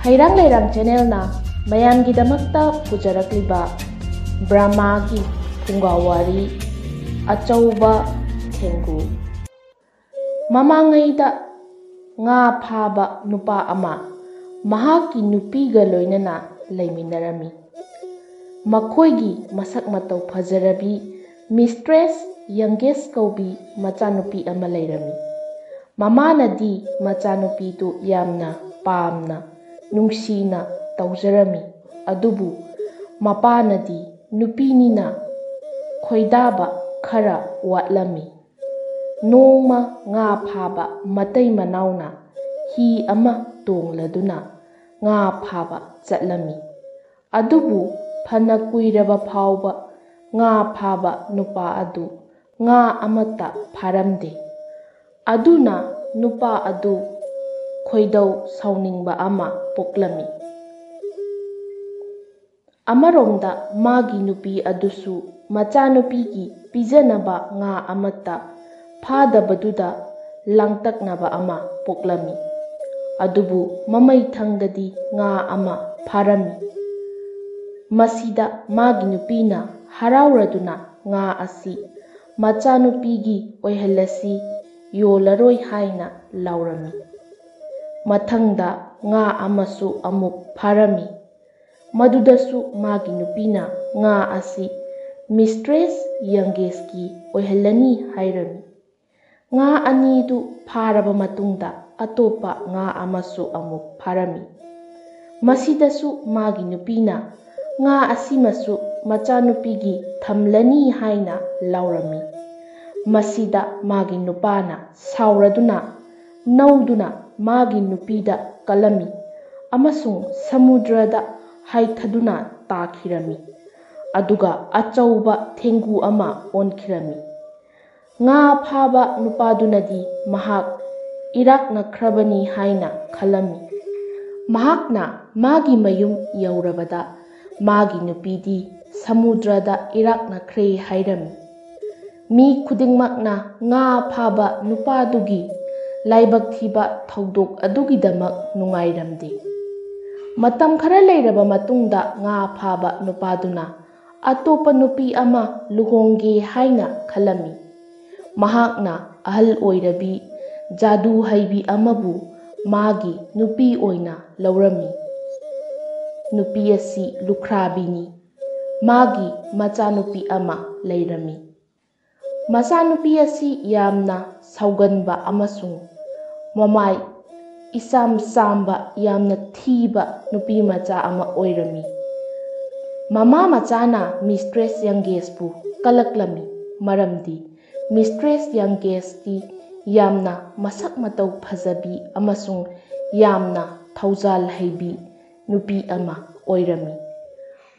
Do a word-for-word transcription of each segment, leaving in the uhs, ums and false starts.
ꯍꯩꯔꯥꯡ ꯂꯩꯔꯥꯡ ꯆꯦꯅꯦꯜꯅ ꯃꯌꯥꯝꯒꯤꯗꯃꯛꯇ ꯄꯨꯖꯔꯛꯂꯤꯕ ꯕ꯭ꯔꯍꯃꯥꯒꯤ ꯐꯨꯡꯒꯥ ꯋꯥꯔꯤ, ꯑꯆꯧꯕ ꯊꯦꯡꯒꯨ꯫ ꯃꯃꯥꯡꯉꯩꯗ ꯉꯥ ꯐꯥꯕ ꯅꯨꯄꯥ ꯑꯃ ꯃꯍꯥꯛꯀꯤ ꯅꯨꯄꯤꯒ ꯂꯣꯏꯅꯅ ꯂꯩꯃꯤꯟꯅꯔꯝꯃꯤ꯫ ꯃꯈꯣꯏꯒꯤ ꯃꯁꯛ ꯃꯇꯧ ꯐꯖꯔꯕꯤ ꯃꯤꯁꯇ꯭ꯔꯦꯁ ꯌꯪꯒꯦꯁ ꯀꯧꯕꯤ ꯃꯆꯥꯅꯨꯄꯤ ꯑꯃ ꯂꯩꯔꯝꯃꯤ꯫ ꯃꯃꯥꯅꯗꯤ ꯃꯆꯥꯅꯨꯄꯤꯗꯨ ꯌꯥꯝꯅ ꯄꯥꯝꯅ, ꯅꯨꯡꯁꯤꯅ ꯇꯧꯖꯔꯝꯃꯤ꯫ ꯑꯗꯨꯕꯨ ꯃꯄꯥꯅꯗꯤ ꯅꯨꯄꯤꯅꯤꯅ ꯈꯣꯏꯗꯥꯕ ꯈꯔ ꯋꯥꯠꯂꯝꯃꯤ꯫ ꯅꯣꯡꯃ ꯉꯥ ꯐꯥꯕ ꯃꯇꯩ ꯃꯅꯥꯎꯅ ꯍꯤ ꯑꯃ ꯇꯣꯡꯂꯗꯨꯅ ꯉꯥ ꯐꯥꯕ ꯆꯠꯂꯝꯃꯤ꯫ ꯑꯗꯨꯕꯨ ꯐꯅ ꯀꯨꯏꯔꯕ ꯐꯥꯎꯕ ꯉꯥ ꯐꯥꯕ ꯅꯨꯄꯥ ꯑꯗꯨ ꯉꯥ ꯑꯃꯠꯇ ꯐꯥꯔꯝꯗꯦ꯫ ꯑꯗꯨꯅ ꯅꯨꯄꯥ ꯑꯗꯨ ꯈꯣꯏꯗꯧ ꯁꯥꯎꯅꯤꯡꯕ ꯑꯃ ꯄꯣꯛꯂꯝꯃꯤ꯫ ꯑꯃꯔꯣꯝꯗ ꯃꯥꯒꯤ ꯅꯨꯄꯤ ꯑꯗꯨꯁꯨ ꯃꯆꯥꯅꯨꯄꯤꯒꯤ ꯄꯤꯖꯅꯕ ꯉꯥ ꯑꯃꯠꯇ ꯐꯥꯗꯕꯗꯨꯗ ꯂꯥꯡꯇꯛꯅꯕ ꯑꯃ ꯄꯣꯛꯂꯝꯃꯤ꯫ ꯑꯗꯨꯕꯨ ꯃꯃꯩꯊꯪꯗꯗꯤ ꯉꯥ ꯑꯃ ꯐꯥꯔꯝꯃꯤ꯫ ꯃꯁꯤꯗ ꯃꯥꯒꯤ ꯅꯨꯄꯤꯅ ꯍꯔꯥꯎꯔꯗꯨꯅ ꯉꯥ ꯑꯁꯤ ꯃꯆꯥꯅꯨꯄꯤꯒꯤ ꯑꯣꯏꯍꯜꯂꯁꯤ, ꯌꯣꯜꯂꯔꯣꯏ ꯍꯥꯏꯅ ꯂꯥꯎꯔꯝꯃꯤ꯫ ꯃꯊꯪꯗ ꯉꯥ ꯑꯃꯁꯨ ꯑꯃꯨꯛ ꯐꯥꯔꯝꯃꯤ꯫ ꯃꯗꯨꯗꯁꯨ ꯃꯥꯒꯤ ꯅꯨꯄꯤꯅ ꯉꯥ ꯑꯁꯤ ꯃꯤꯁꯇ꯭ꯔꯦꯁ ꯌꯪꯒꯦꯁꯀꯤ ꯑꯣꯏꯍꯜꯂꯅꯤ ꯍꯥꯏꯔꯝꯃꯤ꯫ ꯉꯥ ꯑꯅꯤꯗꯨ ꯐꯥꯔꯕ ꯃꯇꯨꯡꯗ ꯑꯇꯣꯞꯄ ꯉꯥ ꯑꯃꯁꯨ ꯑꯃꯨꯛ ꯐꯥꯔꯝꯃꯤ꯫ ꯃꯁꯤꯗꯁꯨ ꯃꯥꯒꯤ ꯅꯨꯄꯤꯅ ꯉꯥ ꯑꯁꯤꯃꯁꯨ ꯃꯆꯥꯅꯨꯄꯤꯒꯤ ꯊꯝꯂꯅꯤ ꯍꯥꯏꯅ ꯂꯥꯎꯔꯝꯃꯤ꯫ ꯃꯁꯤꯗ ꯃꯥꯒꯤ ꯅꯨꯄꯥꯅ ꯁꯥꯎꯔꯗꯨꯅ ꯅꯧꯗꯨꯅ ꯃꯥꯒꯤ ꯅꯨꯄꯤꯗ ꯀꯜꯂꯝꯃꯤ ꯑꯃꯁꯨꯡ ꯁꯃꯨꯗ꯭ꯔꯗ ꯍꯥꯏꯊꯗꯨꯅ ꯇꯥꯈꯤꯔꯝꯃꯤ꯫ ꯑꯗꯨꯒ ꯑꯆꯧꯕ ꯊꯦꯡꯒꯨ ꯑꯃ ꯑꯣꯟꯈꯤꯔꯝꯃꯤ꯫ ꯉꯥ ꯐꯥꯕ ꯅꯨꯄꯥꯗꯨꯅꯗꯤ ꯃꯍꯥꯛ ꯏꯔꯥꯛꯅꯈ꯭ꯔꯕꯅꯤ ꯍꯥꯏꯅ ꯈꯜꯂꯝꯃꯤ꯫ ꯃꯍꯥꯛꯅ ꯃꯥꯒꯤ ꯃꯌꯨꯝ ꯌꯧꯔꯕꯗ ꯃꯥꯒꯤ ꯅꯨꯄꯤꯗꯤ ꯁꯃꯨꯗ꯭ꯔꯗ ꯏꯔꯥꯛꯅꯈ꯭ꯔꯦ ꯍꯥꯏꯔꯝꯃꯤ꯫ ꯃꯤ ꯈꯨꯗꯤꯡꯃꯛꯅ ꯉꯥ ꯐꯥꯕ ꯅꯨꯄꯥꯗꯨꯒꯤ ꯂꯥꯏꯕꯛ ꯊꯤꯕ ꯊꯧꯗꯣꯛ ꯑꯗꯨꯒꯤꯗꯃꯛ ꯅꯨꯡꯉꯥꯏꯔꯝꯗꯦ꯫ ꯃꯇꯝ ꯈꯔ ꯂꯩꯔꯕ ꯃꯇꯨꯡꯗ, ꯉꯥ ꯐꯥꯕ ꯅꯨꯄꯥꯗꯨꯅ ꯑꯇꯣꯞꯄ ꯅꯨꯄꯤ ꯑꯃ ꯂꯨꯍꯣꯡꯒꯦ ꯍꯥꯏꯅ ꯈꯜꯂꯝꯃꯤ꯫ ꯃꯍꯥꯛꯅ ꯑꯍꯜ ꯑꯣꯏꯔꯕꯤ, ꯖꯥꯗꯨ ꯍꯩꯕꯤ ꯑꯃꯕꯨ ꯃꯥꯒꯤ ꯅꯨꯄꯤ ꯑꯣꯏꯅ ꯂꯧꯔꯝꯃꯤ꯫ ꯅꯨꯄꯤ ꯑꯁꯤ ꯂꯨꯈ꯭ꯔꯥꯕꯤꯅꯤ꯫ ꯃꯥꯒꯤ ꯃꯆꯥꯅꯨꯄꯤ ꯑꯃ ꯂꯩꯔꯝꯃꯤ꯫ ꯃꯆꯥꯅꯨꯄꯤ ꯑꯁꯤ ꯌꯥꯝꯅ ꯁꯥꯎꯒꯟꯕ ꯑꯃꯁꯨꯡ ꯃꯃꯥꯏ ꯏꯆꯥꯝ ꯆꯥꯝꯕ, ꯌꯥꯝꯅ ꯊꯤꯕ ꯅꯨꯄꯤ ꯃꯆꯥ ꯑꯃ ꯑꯣꯏꯔꯝꯃꯤ꯫ ꯃꯃꯥ ꯃꯆꯥꯅ ꯃꯤꯁꯇ꯭ꯔꯦꯁ ꯌꯪꯒꯦꯁꯄꯨ ꯀꯂꯛꯂꯝꯃꯤ, ꯃꯔꯝꯗꯤ ꯃꯤꯁꯇ꯭ꯔꯦꯁ ꯌꯪꯒꯦꯁꯇꯤ ꯌꯥꯝꯅ ꯃꯁꯛ ꯃꯇꯧ ꯐꯖꯕꯤ ꯑꯃꯁꯨꯡ ꯌꯥꯝꯅ ꯊꯧꯖꯥꯜ ꯍꯩꯕꯤ ꯅꯨꯄꯤ ꯑꯃ ꯑꯣꯏꯔꯝꯃꯤ꯫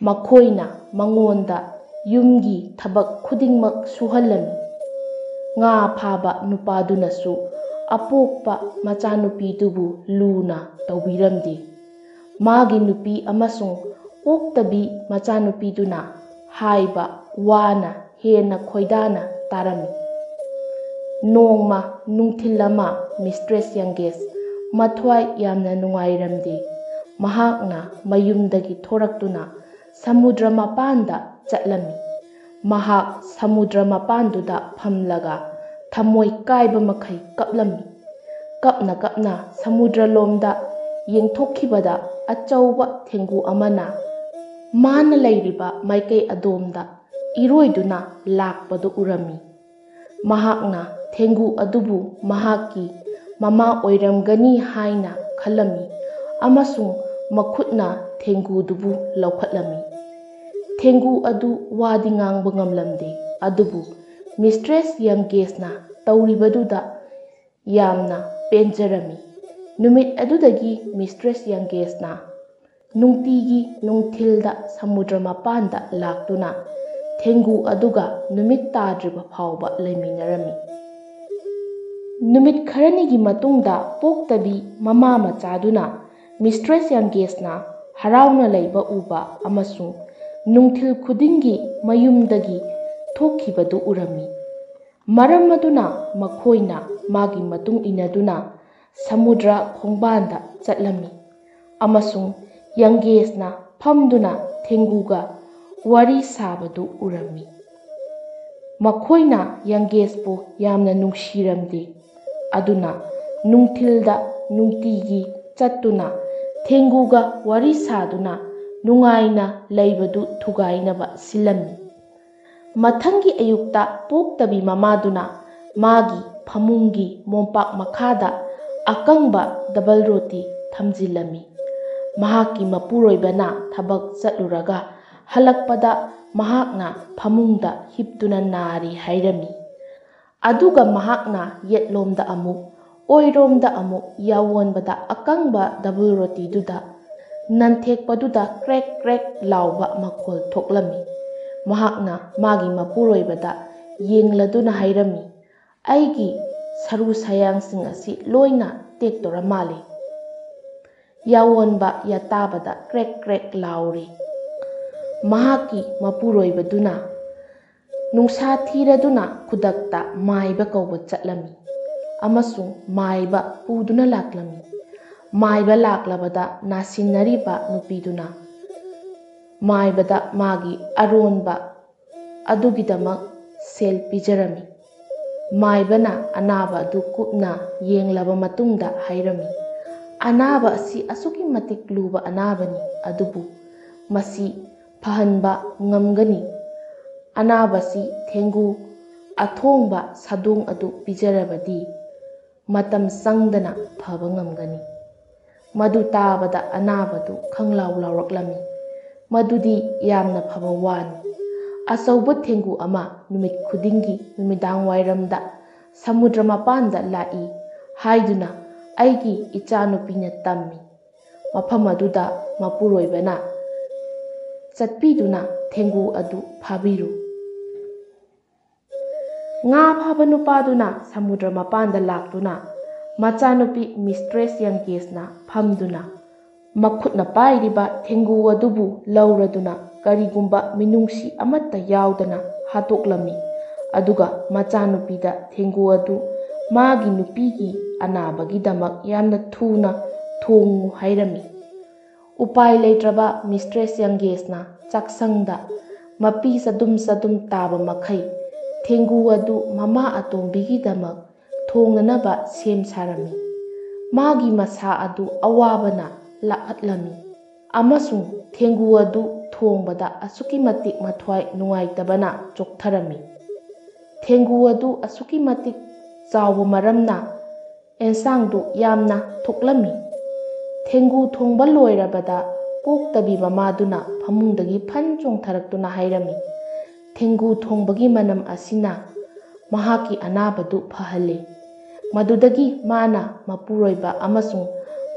ꯃꯈꯣꯏꯅ ꯃꯉꯣꯟꯗ ꯌꯨꯝꯒꯤ ꯊꯕꯛ ꯈꯨꯗꯤꯡꯃꯛ ꯁꯨꯍꯜꯂꯝꯃꯤ꯫ ꯉꯥ ꯐꯥꯕ ꯅꯨꯄꯥꯗꯨꯅꯁꯨ ꯑꯄꯣꯛꯄ ꯃꯆꯥꯅꯨꯄꯤꯗꯨꯕꯨ ꯂꯨꯅ ꯇꯧꯕꯤꯔꯝꯗꯦ꯫ ꯃꯥꯒꯤ ꯅꯨꯄꯤ ꯑꯃꯁꯨꯡ ꯄꯣꯛꯇꯕꯤ ꯃꯆꯥꯅꯨꯄꯤꯗꯨꯅ ꯍꯥꯏꯕ ꯋꯥꯅ ꯍꯦꯟꯅ ꯈꯣꯏꯗꯥꯅ ꯇꯥꯔꯝꯃꯤ꯫ ꯅꯣꯡꯃ ꯅꯨꯡꯊꯤꯜ ꯑꯃ ꯃꯤꯁꯇ꯭ꯔꯦꯁ ꯌꯪꯒꯦꯁ ꯃꯊ꯭ꯋꯥꯏ ꯌꯥꯝꯅ ꯅꯨꯡꯉꯥꯏꯔꯝꯗꯦ꯫ ꯃꯍꯥꯛꯅ ꯃꯌꯨꯝꯗꯒꯤ ꯊꯣꯔꯛꯇꯨꯅ ꯁꯃꯨꯗ꯭ꯔ ꯃꯄꯥꯟꯗ ꯆꯠꯂꯝꯃꯤ꯫ ꯃꯍꯥꯛ ꯁꯃꯨꯗ꯭ꯔ ꯃꯄꯥꯟꯗꯨꯗ ꯐꯝꯂꯒ ꯊꯃꯣꯏ ꯀꯥꯏꯕ ꯃꯈꯩ ꯀꯞꯂꯝꯃꯤ꯫ ꯀꯞꯅ ꯀꯞꯅ ꯁꯃꯨꯗ꯭ꯔꯂꯣꯝꯗ ꯌꯦꯡꯊꯣꯛꯈꯤꯕꯗ, ꯑꯆꯧꯕ ꯊꯦꯡꯒꯨ ꯑꯃꯅ ꯃꯥꯅ ꯂꯩꯔꯤꯕ ꯃꯥꯏꯀꯩ ꯑꯗꯣꯝꯗ ꯏꯔꯣꯏꯗꯨꯅ ꯂꯥꯛꯄꯗꯨ ꯎꯔꯝꯃꯤ꯫ ꯃꯍꯥꯛꯅ ꯊꯦꯡꯒꯨ ꯑꯗꯨꯕꯨ ꯃꯍꯥꯛꯀꯤ ꯃꯃꯥ ꯑꯣꯏꯔꯝꯒꯅꯤ ꯍꯥꯏꯅ ꯈꯜꯂꯝꯃꯤ ꯑꯃꯁꯨꯡ ꯃꯈꯨꯠꯅ ꯊꯦꯡꯒꯨꯗꯨꯕꯨ ꯂꯧꯈꯠꯂꯝꯃꯤ꯫ ꯊꯦꯡꯒꯨ ꯑꯗꯨ ꯋꯥꯗꯤ ꯉꯥꯡꯕ ꯉꯝꯂꯝꯗꯦ, ꯑꯗꯨꯕꯨ ꯃꯤꯁꯇ꯭ꯔꯦꯁ ꯌꯪꯒꯦꯁꯅ ꯇꯧꯔꯤꯕꯗꯨꯗ ꯌꯥꯝꯅ ꯄꯦꯟꯖꯔꯝꯃꯤ꯫ ꯅꯨꯃꯤꯠ ꯑꯗꯨꯗꯒꯤ ꯃꯤꯁꯇ꯭ꯔꯦꯁ ꯌꯪꯒꯦꯁꯅ ꯅꯨꯡꯇꯤꯒꯤ ꯅꯨꯡꯊꯤꯜꯗ ꯁꯃꯨꯗ꯭ꯔ ꯃꯄꯥꯟꯗ ꯂꯥꯛꯇꯨꯅ ꯊꯦꯡꯒꯨ ꯑꯗꯨꯒ ꯅꯨꯃꯤꯠ ꯇꯥꯗ꯭ꯔꯤꯕ ꯐꯥꯎꯕ ꯂꯩꯃꯤꯟꯅꯔꯝꯃꯤ꯫ ꯅꯨꯃꯤꯠ ꯈꯔꯅꯤꯒꯤ ꯃꯇꯨꯡꯗ ꯄꯣꯛꯇꯕꯤ ꯃꯃꯥ ꯃꯆꯥꯗꯨꯅ ꯃꯤꯁꯇ꯭ꯔꯦꯁ ꯌꯪꯒꯦꯁꯅ ꯍꯔꯥꯎꯅ ꯂꯩꯕ ꯎꯕ ꯑꯃꯁꯨꯡ ꯅꯨꯡꯊꯤꯜ ꯈꯨꯗꯤꯡꯒꯤ ꯃꯌꯨꯝꯗꯒꯤ ꯊꯣꯛꯈꯤꯕꯗꯨ ꯎꯔꯝꯃꯤ꯫ ꯃꯔꯝ ꯑꯗꯨꯅ ꯃꯈꯣꯏꯅ ꯃꯥꯒꯤ ꯃꯇꯨꯡ ꯏꯟꯅꯗꯨꯅ ꯁꯃꯨꯗ꯭ꯔ ꯈꯣꯡꯕꯥꯟꯗ ꯆꯠꯂꯝꯃꯤ꯫ ꯑꯃꯁꯨꯡ ꯌꯪꯒꯦꯁꯅ ꯐꯝꯗꯨꯅ ꯊꯦꯡꯒꯨꯒ ꯋꯥꯔꯤ ꯁꯥꯕꯗꯨ ꯎꯔꯝꯃꯤ꯫ ꯃꯈꯣꯏꯅ ꯌꯪꯒꯦꯁꯄꯨ ꯌꯥꯝꯅ ꯅꯨꯡꯁꯤꯔꯝꯗꯦ꯫ ꯑꯗꯨꯅ ꯅꯨꯡꯊꯤꯜꯗ ꯅꯨꯡꯇꯤꯒꯤ ꯆꯠꯇꯨꯅ ꯊꯦꯡꯒꯨꯒ ꯋꯥꯔꯤ ꯁꯥꯗꯨꯅ ꯅꯨꯡꯉꯥꯏꯅ ꯂꯩꯕꯗꯨ ꯊꯨꯒꯥꯏꯅꯕ ꯁꯤꯜꯂꯝꯃꯤ꯫ ꯃꯊꯪꯒꯤ ꯑꯌꯨꯛꯇ ꯄꯣꯛꯇꯕꯤ ꯃꯃꯥꯗꯨꯅ ꯃꯥꯒꯤ ꯐꯃꯨꯡꯒꯤ ꯃꯣꯝꯄꯥꯛ ꯃꯈꯥꯗ ꯑꯀꯪꯕ ꯗꯕꯜ ꯔꯣꯇꯤ ꯊꯝꯖꯤꯜꯂꯝꯃꯤ꯫ ꯃꯍꯥꯛꯀꯤ ꯃꯄꯨꯔꯣꯏꯕꯅ ꯊꯕꯛ ꯆꯠꯂꯨꯔꯒ ꯍꯜꯂꯛꯄꯗ ꯃꯍꯥꯛꯅ ꯐꯃꯨꯡꯗ ꯍꯤꯞꯇꯨꯅ ꯅꯥꯔꯤ ꯍꯥꯏꯔꯝꯃꯤ꯫ ꯑꯗꯨꯒ ꯃꯍꯥꯛꯅ ꯌꯦꯠꯂꯣꯝꯗ ꯑꯃꯨꯛ, ꯑꯣꯏꯔꯣꯝꯗ ꯑꯃꯨꯛ ꯌꯥꯋꯣꯟꯕꯗ ꯑꯀꯪꯕ ꯗꯕꯜ ꯔꯣꯇꯤꯗꯨꯗ ꯅꯟꯊꯦꯛꯄꯗꯨꯗ ꯀ꯭ꯔꯦꯛ ꯀ꯭ꯔꯦꯛ ꯂꯥꯎꯕ ꯃꯈꯣꯜ ꯊꯣꯛꯂꯝꯃꯤ꯫ ꯃꯍꯥꯛꯅ ꯃꯥꯒꯤ ꯃꯄꯨꯔꯣꯏꯕꯗ ꯌꯦꯡꯂꯗꯨꯅ ꯍꯥꯏꯔꯝꯃꯤ, "ꯑꯩꯒꯤ ꯁꯔꯨ ꯁꯌꯥꯡꯁꯤꯡ ꯑꯁꯤ ꯂꯣꯏꯅ ꯇꯦꯛꯇꯣꯔ ꯃꯥꯜꯂꯤ꯫" ꯌꯥꯋꯣꯟꯕ ꯌꯥꯇꯥꯕꯗ ꯀ꯭ꯔꯦꯛ ꯀ꯭ꯔꯦꯛ ꯂꯥꯎꯔꯤ꯫ ꯃꯍꯥꯛꯀꯤ ꯃꯄꯨꯔꯣꯏꯕꯗꯨꯅ ꯅꯨꯡꯁꯥ ꯊꯤꯔꯗꯨꯅ ꯈꯨꯗꯛꯇ ꯃꯥꯏꯕ ꯀꯧꯕ ꯆꯠꯂꯝꯃꯤ ꯑꯃꯁꯨꯡ ꯃꯥꯏꯕ ꯄꯨꯗꯨꯅ ꯂꯥꯛꯂꯝꯃꯤ꯫ ꯃꯥꯏꯕ ꯂꯥꯛꯂꯕꯗ ꯅꯥꯁꯤꯟꯅꯔꯤꯕ ꯅꯨꯄꯤꯗꯨꯅ ꯃꯥꯏꯕꯗ ꯃꯥꯒꯤ ꯑꯔꯣꯟꯕ ꯑꯗꯨꯒꯤꯗꯃꯛ ꯁꯦꯜ ꯄꯤꯖꯔꯝꯃꯤ꯫ ꯃꯥꯏꯕꯅ ꯑꯅꯥꯕ ꯑꯗꯨ ꯀꯨꯞꯅ ꯌꯦꯡꯂꯕ ꯃꯇꯨꯡꯗ ꯍꯥꯏꯔꯝꯃꯤ, "ꯑꯅꯥꯕ ꯑꯁꯤ ꯑꯁꯨꯛꯀꯤ ꯃꯇꯤꯛ ꯂꯨꯕ ꯑꯅꯥꯕꯅꯤ, ꯑꯗꯨꯕꯨ ꯃꯁꯤ ꯐꯍꯟꯕ ꯉꯝꯒꯅꯤ꯫ ꯑꯅꯥꯕꯁꯤ ꯊꯦꯡꯒꯨ ꯑꯊꯣꯡꯕ ꯁꯥꯗꯣꯡ ꯑꯗꯨ ꯄꯤꯖꯔꯕꯗꯤ ꯃꯇꯝ ꯆꯪꯗꯅ ꯐꯕ ꯉꯝꯒꯅꯤ꯫" ꯃꯗꯨ ꯇꯥꯕꯗ ꯑꯅꯥꯕꯗꯨ ꯈꯪꯂꯥꯎ ꯂꯥꯎꯔꯛꯂꯝꯃꯤ꯫ "ꯃꯗꯨꯗꯤ ꯌꯥꯝꯅ ꯐꯕ ꯋꯥꯅꯤ꯫ ꯑꯆꯧꯕ ꯊꯦꯡꯒꯨ ꯑꯃ ꯅꯨꯃꯤꯠ ꯈꯨꯗꯤꯡꯒꯤ ꯅꯨꯃꯤꯗꯥꯡ ꯋꯥꯏꯔꯝꯗ ꯁꯃꯨꯗ꯭ꯔ ꯃꯄꯥꯟꯗ ꯂꯥꯛꯏ" ꯍꯥꯏꯗꯨꯅ ꯑꯩꯒꯤ ꯏꯆꯥꯅꯨꯄꯤꯅ ꯇꯝꯃꯤ꯫ ꯃꯐꯝ ꯑꯗꯨꯗ ꯃꯄꯨꯔꯣꯏꯕꯅ ꯆꯠꯄꯤꯗꯨꯅ ꯊꯦꯡꯒꯨ ꯑꯗꯨ ꯐꯥꯕꯤꯔꯨ꯫ ꯉꯥ ꯐꯥꯕ ꯅꯨꯄꯥꯗꯨꯅ ꯁꯃꯨꯗ꯭ꯔ ꯃꯄꯥꯟꯗ ꯂꯥꯛꯇꯨꯅ ꯃꯆꯥꯅꯨꯄꯤ ꯃꯤꯁꯇ꯭ꯔꯦꯁ ꯌꯪꯒꯦꯁꯅ ꯐꯝꯗꯨꯅ ꯃꯈꯨꯠꯅ ꯄꯥꯏꯔꯤꯕ ꯊꯦꯡꯒꯨ ꯑꯗꯨꯕꯨ ꯂꯧꯔꯗꯨꯅ ꯀꯔꯤꯒꯨꯝꯕ ꯃꯤꯅꯨꯡꯁꯤ ꯑꯃꯠꯇ ꯌꯥꯎꯗꯅ ꯍꯥꯠꯇꯣꯛꯂꯝꯃꯤ꯫ ꯑꯗꯨꯒ ꯃꯆꯥꯅꯨꯄꯤꯗ ꯊꯦꯡꯒꯨ ꯑꯗꯨ ꯃꯥꯒꯤ ꯅꯨꯄꯤꯒꯤ ꯑꯅꯥꯕꯒꯤꯗꯃꯛ ꯌꯥꯝꯅ ꯊꯨꯅ ꯊꯣꯡꯉꯨ ꯍꯥꯏꯔꯝꯃꯤ꯫ ꯎꯄꯥꯏ ꯂꯩꯇ꯭ꯔꯕ ꯃꯤꯁꯇ꯭ꯔꯦꯁ ꯌꯪꯒꯦꯁꯅ ꯆꯥꯛꯁꯪꯗ ꯃꯄꯤ ꯆꯗꯨꯝ ꯆꯗꯨꯝ ꯇꯥꯕ ꯃꯈꯩ ꯊꯦꯡꯒꯨ ꯑꯗꯨ ꯃꯃꯥ ꯑꯇꯣꯝꯕꯤꯒꯤꯗꯃꯛ ꯊꯣꯡꯅꯅꯕ ꯁꯦꯝ ꯁꯥꯔꯝꯃꯤ꯫ ꯃꯥꯒꯤ ꯃꯁꯥ ꯑꯗꯨ ꯑꯋꯥꯕꯅ ꯂꯥꯛꯍꯠꯂꯝꯃꯤ ꯑꯃꯁꯨꯡ ꯊꯦꯡꯒꯨ ꯑꯗꯨ ꯊꯣꯡꯕꯗ ꯑꯁꯨꯛꯀꯤ ꯃꯇꯤꯛ ꯃꯊ꯭ꯋꯥꯏ ꯅꯨꯡꯉꯥꯏꯇꯕꯅ ꯆꯣꯛꯊꯔꯝꯃꯤ꯫ ꯊꯦꯡꯒꯨ ꯑꯗꯨ ꯑꯁꯨꯛꯀꯤ ꯃꯇꯤꯛ ꯆꯥꯎꯕ ꯃꯔꯝꯅ ꯑꯦꯟꯁꯥꯡꯗꯨ ꯌꯥꯝꯅ ꯊꯣꯛꯂꯝꯃꯤ꯫ ꯊꯦꯡꯒꯨ ꯊꯣꯡꯕ ꯂꯣꯏꯔꯕꯗ ꯄꯣꯛꯇꯕꯤ ꯃꯃꯥꯗꯨꯅ ꯐꯃꯨꯡꯗꯒꯤ ꯐꯟ ꯆꯣꯡꯊꯔꯛꯇꯨꯅ ꯍꯥꯏꯔꯝꯃꯤ, "ꯊꯦꯡꯒꯨ ꯊꯣꯡꯕꯒꯤ ꯃꯅꯝ ꯑꯁꯤꯅ ꯃꯍꯥꯛꯀꯤ ꯑꯅꯥꯕꯗꯨ ꯐꯍꯜꯂꯤ꯫" ꯃꯗꯨꯗꯒꯤ ꯃꯥꯅ ꯃꯄꯨꯔꯣꯏꯕ ꯑꯃꯁꯨꯡ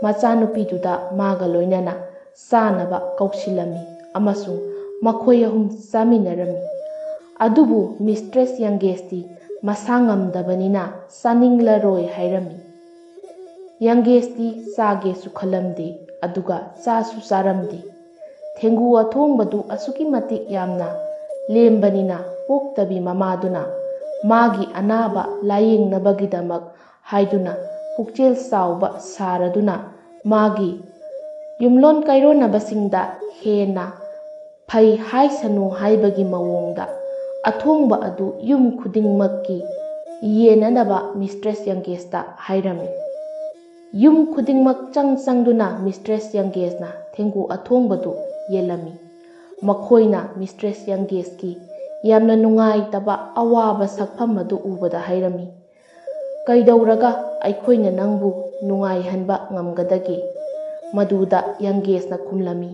ꯃꯆꯥꯅꯨꯄꯤꯗꯨꯗ ꯃꯥꯒ ꯂꯣꯏꯅꯅ ꯆꯥꯅꯕ ꯀꯧꯁꯤꯜꯂꯝꯃꯤ ꯑꯃꯁꯨꯡ ꯃꯈꯣꯏ ꯑꯍꯨꯝ ꯆꯥꯃꯤꯟꯅꯔꯝꯃꯤ꯫ ꯑꯗꯨꯕꯨ ꯃꯤꯁꯇ꯭ꯔꯦꯁ ꯌꯪꯒꯦꯁꯇꯤ ꯃꯁꯥ ꯉꯝꯗꯕꯅꯤꯅ ꯆꯥꯅꯤꯡꯂꯔꯣꯏ ꯍꯥꯏꯔꯝꯃꯤ꯫ ꯌꯪꯒꯦꯁꯇꯤ ꯆꯥꯒꯦꯁꯨ ꯈꯜꯂꯝꯗꯦ, ꯑꯗꯨꯒ ꯆꯥꯁꯨ ꯆꯥꯔꯝꯗꯦ꯫ ꯊꯦꯡꯒꯨ ꯑꯊꯣꯡꯕꯗꯨ ꯑꯁꯨꯛꯀꯤ ꯃꯇꯤꯛ ꯌꯥꯝꯅ ꯂꯦꯝꯕꯅꯤꯅ ꯄꯣꯛꯇꯕꯤ ꯃꯃꯥꯗꯨꯅ ꯃꯥꯒꯤ ꯑꯅꯥꯕ ꯂꯥꯌꯦꯡꯅꯕꯒꯤꯗꯃꯛ ꯍꯥꯏꯗꯨꯅ ꯄꯨꯛꯆꯦꯜ ꯆꯥꯎꯕ ꯁꯥꯔꯗꯨꯅ ꯃꯥꯒꯤ ꯌꯨꯝꯂꯣꯟ ꯀꯩꯔꯣꯟꯅꯕꯁꯤꯡꯗ ꯍꯦꯟꯅ ꯐꯩ ꯍꯥꯏꯁꯅꯨ ꯍꯥꯏꯕꯒꯤ ꯃꯑꯣꯡꯗ ꯑꯊꯣꯡꯕ ꯑꯗꯨ ꯌꯨꯝ ꯈꯨꯗꯤꯡꯃꯛꯀꯤ ꯌꯦꯟꯅꯅꯕ ꯃꯤꯁꯇ꯭ꯔꯦꯁ ꯌꯪꯒꯦꯁꯇ ꯍꯥꯏꯔꯝꯃꯤ꯫ ꯌꯨꯝ ꯈꯨꯗꯤꯡꯃꯛ ꯆꯪ ꯆꯪꯗꯨꯅ ꯃꯤꯁꯇ꯭ꯔꯦꯁ ꯌꯪꯒꯦꯁꯅ ꯊꯦꯡꯒꯨ ꯑꯊꯣꯡꯕꯗꯨ ꯌꯦꯜꯂꯝꯃꯤ꯫ ꯃꯈꯣꯏꯅ ꯃꯤꯁꯇ꯭ꯔꯦꯁ ꯌꯪꯒꯦꯁꯀꯤ ꯌꯥꯝꯅ ꯅꯨꯡꯉꯥꯏꯇꯕ ꯑꯋꯥꯕ ꯁꯛꯐꯝ ꯑꯗꯨ ꯎꯕꯗ ꯍꯥꯏꯔꯝꯃꯤ, "ꯀꯩꯗꯧꯔꯒ ꯑꯩꯈꯣꯏꯅ ꯅꯪꯕꯨ ꯅꯨꯡꯉꯥꯏꯍꯟꯕ ꯉꯝꯒꯗꯒꯦ?" ꯃꯗꯨꯗ ꯌꯪꯒꯦꯁꯅ ꯈꯨꯝꯂꯝꯃꯤ,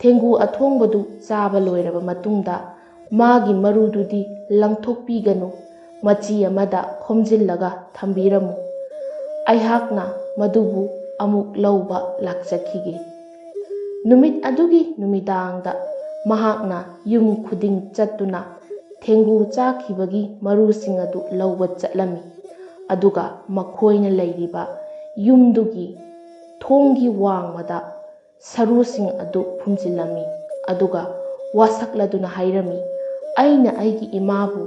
"ꯊꯦꯡꯒꯨ ꯑꯊꯣꯡꯕꯗꯨ ꯆꯥꯕ ꯂꯣꯏꯔꯕ ꯃꯇꯨꯡꯗ ꯃꯥꯒꯤ ꯃꯔꯨꯗꯨꯗꯤ ꯂꯪꯊꯣꯛꯄꯤꯒꯅꯨ, ꯃꯆꯤ ꯑꯃꯗ ꯈꯣꯝꯖꯤꯜꯂꯒ ꯊꯝꯕꯤꯔꯝꯃꯨ꯫ ꯑꯩꯍꯥꯛꯅ ꯃꯗꯨꯕꯨ ꯑꯃꯨꯛ ꯂꯧꯕ ꯂꯥꯛꯆꯈꯤꯒꯦ꯫" ꯅꯨꯃꯤꯠ ꯑꯗꯨꯒꯤ ꯅꯨꯃꯤꯗꯥꯡꯗ ꯃꯍꯥꯛꯅ ꯌꯨꯝ ꯈꯨꯗꯤꯡ ꯆꯠꯇꯨꯅ ꯊꯦꯡꯒꯨ ꯆꯥꯈꯤꯕꯒꯤ ꯃꯔꯨꯁꯤꯡ ꯑꯗꯨ ꯂꯧꯕ ꯆꯠꯂꯝꯃꯤ꯫ ꯑꯗꯨꯒ ꯃꯈꯣꯏꯅ ꯂꯩꯔꯤꯕ ꯌꯨꯝꯗꯨꯒꯤ ꯊꯣꯡꯒꯤ ꯋꯥꯡꯃꯗ ꯁꯔꯨꯁꯤꯡ ꯑꯗꯨ ꯐꯨꯝꯖꯤꯜꯂꯝꯃꯤ꯫ ꯑꯗꯨꯒ ꯋꯥꯁꯛꯂꯗꯨꯅ ꯍꯥꯏꯔꯝꯃꯤ, "ꯑꯩꯅ ꯑꯩꯒꯤ ꯏꯃꯥꯕꯨ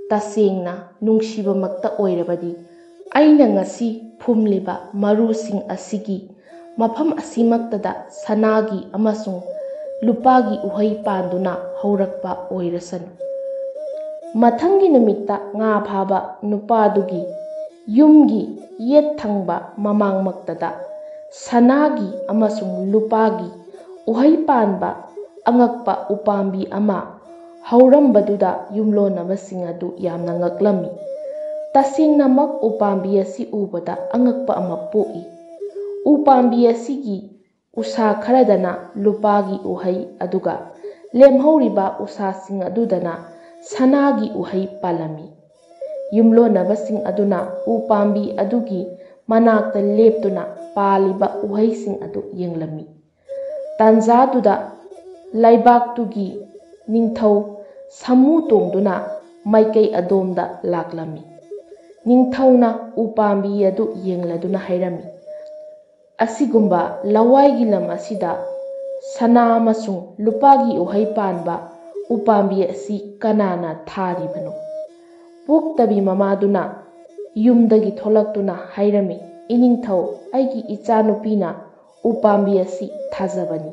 ꯇꯁꯦꯡꯅ ꯅꯨꯡꯁꯤꯕꯃꯛꯇ ꯑꯣꯏꯔꯕꯗꯤ, ꯑꯩꯅ ꯉꯁꯤ ꯐꯨꯝꯂꯤꯕ ꯃꯔꯨꯁꯤꯡ ꯑꯁꯤꯒꯤ ꯃꯐꯝ ꯑꯁꯤꯃꯛꯇꯗ ꯁꯅꯥꯒꯤ ꯑꯃꯁꯨꯡ ꯂꯨꯄꯥꯒꯤ ꯎꯍꯩ ꯄꯥꯟꯗꯨꯅ ꯍꯧꯔꯛꯄ ꯑꯣꯏꯔꯁꯅꯨ꯫ ꯃꯊꯪꯒꯤ ꯅꯨꯃꯤꯠꯇ ꯉꯥ ꯐꯥꯕ ꯅꯨꯄꯥꯗꯨꯒꯤ ꯌꯨꯝꯒꯤ ꯌꯦꯠ ꯊꯪꯕ ꯃꯃꯥꯡꯃꯛꯇꯗ ꯁꯅꯥꯒꯤ ꯑꯃꯁꯨꯡ ꯂꯨꯄꯥꯒꯤ ꯎꯍꯩ ꯄꯥꯟꯕ ꯑꯉꯛꯄ ꯎꯄꯥꯝꯕꯤ ꯑꯃ ꯍꯧꯔꯝꯕꯗꯨꯗ ꯌꯨꯝꯂꯣꯟꯅꯕꯁꯤꯡ ꯑꯗꯨ ꯌꯥꯝꯅ ꯉꯛꯂꯝꯃꯤ꯫ ꯇꯁꯦꯡꯅꯃꯛ ꯎꯄꯥꯝꯕꯤ ꯑꯁꯤ ꯎꯕꯗ ꯑꯉꯛꯄ ꯑꯃ ꯄꯣꯛꯏ꯫ ꯎꯄꯥꯝꯕꯤ ꯑꯁꯤꯒꯤ ꯎꯁꯥ ꯈꯔꯗꯅ ꯂꯨꯄꯥꯒꯤ ꯎꯍꯩ, ꯑꯗꯨꯒ ꯂꯦꯝꯍꯧꯔꯤꯕ ꯎꯁꯥꯁꯤꯡ ꯑꯗꯨꯗꯅ ꯁꯅꯥꯒꯤ ꯎꯍꯩ ꯄꯥꯜꯂꯝꯃꯤ꯫ ꯌꯨꯝꯂꯣꯟꯅꯕꯁꯤꯡ ꯑꯗꯨꯅ ꯎꯄꯥꯝꯕꯤ ꯑꯗꯨꯒꯤ ꯃꯅꯥꯛꯇ ꯂꯦꯞꯇꯨꯅ ꯄꯥꯜꯂꯤꯕ ꯎꯍꯩꯁꯤꯡ ꯑꯗꯨ ꯌꯦꯡꯂꯝꯃꯤ꯫ ꯇꯥꯟꯖꯥꯗꯨꯗ ꯂꯩꯕꯥꯛꯇꯨꯒꯤ ꯅꯤꯡꯊꯧ ꯁꯥꯃꯨ ꯇꯣꯡꯗꯨꯅ ꯃꯥꯏꯀꯩ ꯑꯗꯣꯝꯗ ꯂꯥꯛꯂꯝꯃꯤ꯫ ꯅꯤꯡꯊꯧꯅ ꯎꯄꯥꯝꯕꯤ ꯑꯗꯨ ꯌꯦꯡꯂꯗꯨꯅ ꯍꯥꯏꯔꯝꯃꯤ, "ꯑꯁꯤꯒꯨꯝꯕ ꯂꯋꯥꯏꯒꯤ ꯂꯝ ꯑꯁꯤꯗ ꯁꯅꯥ ꯑꯃꯁꯨꯡ ꯂꯨꯄꯥꯒꯤ ꯎꯍꯩ ꯄꯥꯟꯕ ꯎꯄꯥꯝꯕꯤ ꯑꯁꯤ ꯀꯅꯥꯅ ꯊꯥꯔꯤꯕꯅꯣ?" ꯄꯣꯛꯇꯕꯤ ꯃꯃꯥꯗꯨꯅ ꯌꯨꯝꯗꯒꯤ ꯊꯣꯛꯂꯛꯇꯨꯅ ꯍꯥꯏꯔꯝꯃꯤ, "ꯏꯅꯤꯡꯊꯧ, ꯑꯩꯒꯤ ꯏꯆꯥꯅꯨꯄꯤꯅ ꯎꯄꯥꯝꯕꯤ ꯑꯁꯤ ꯊꯥꯖꯕꯅꯤ꯫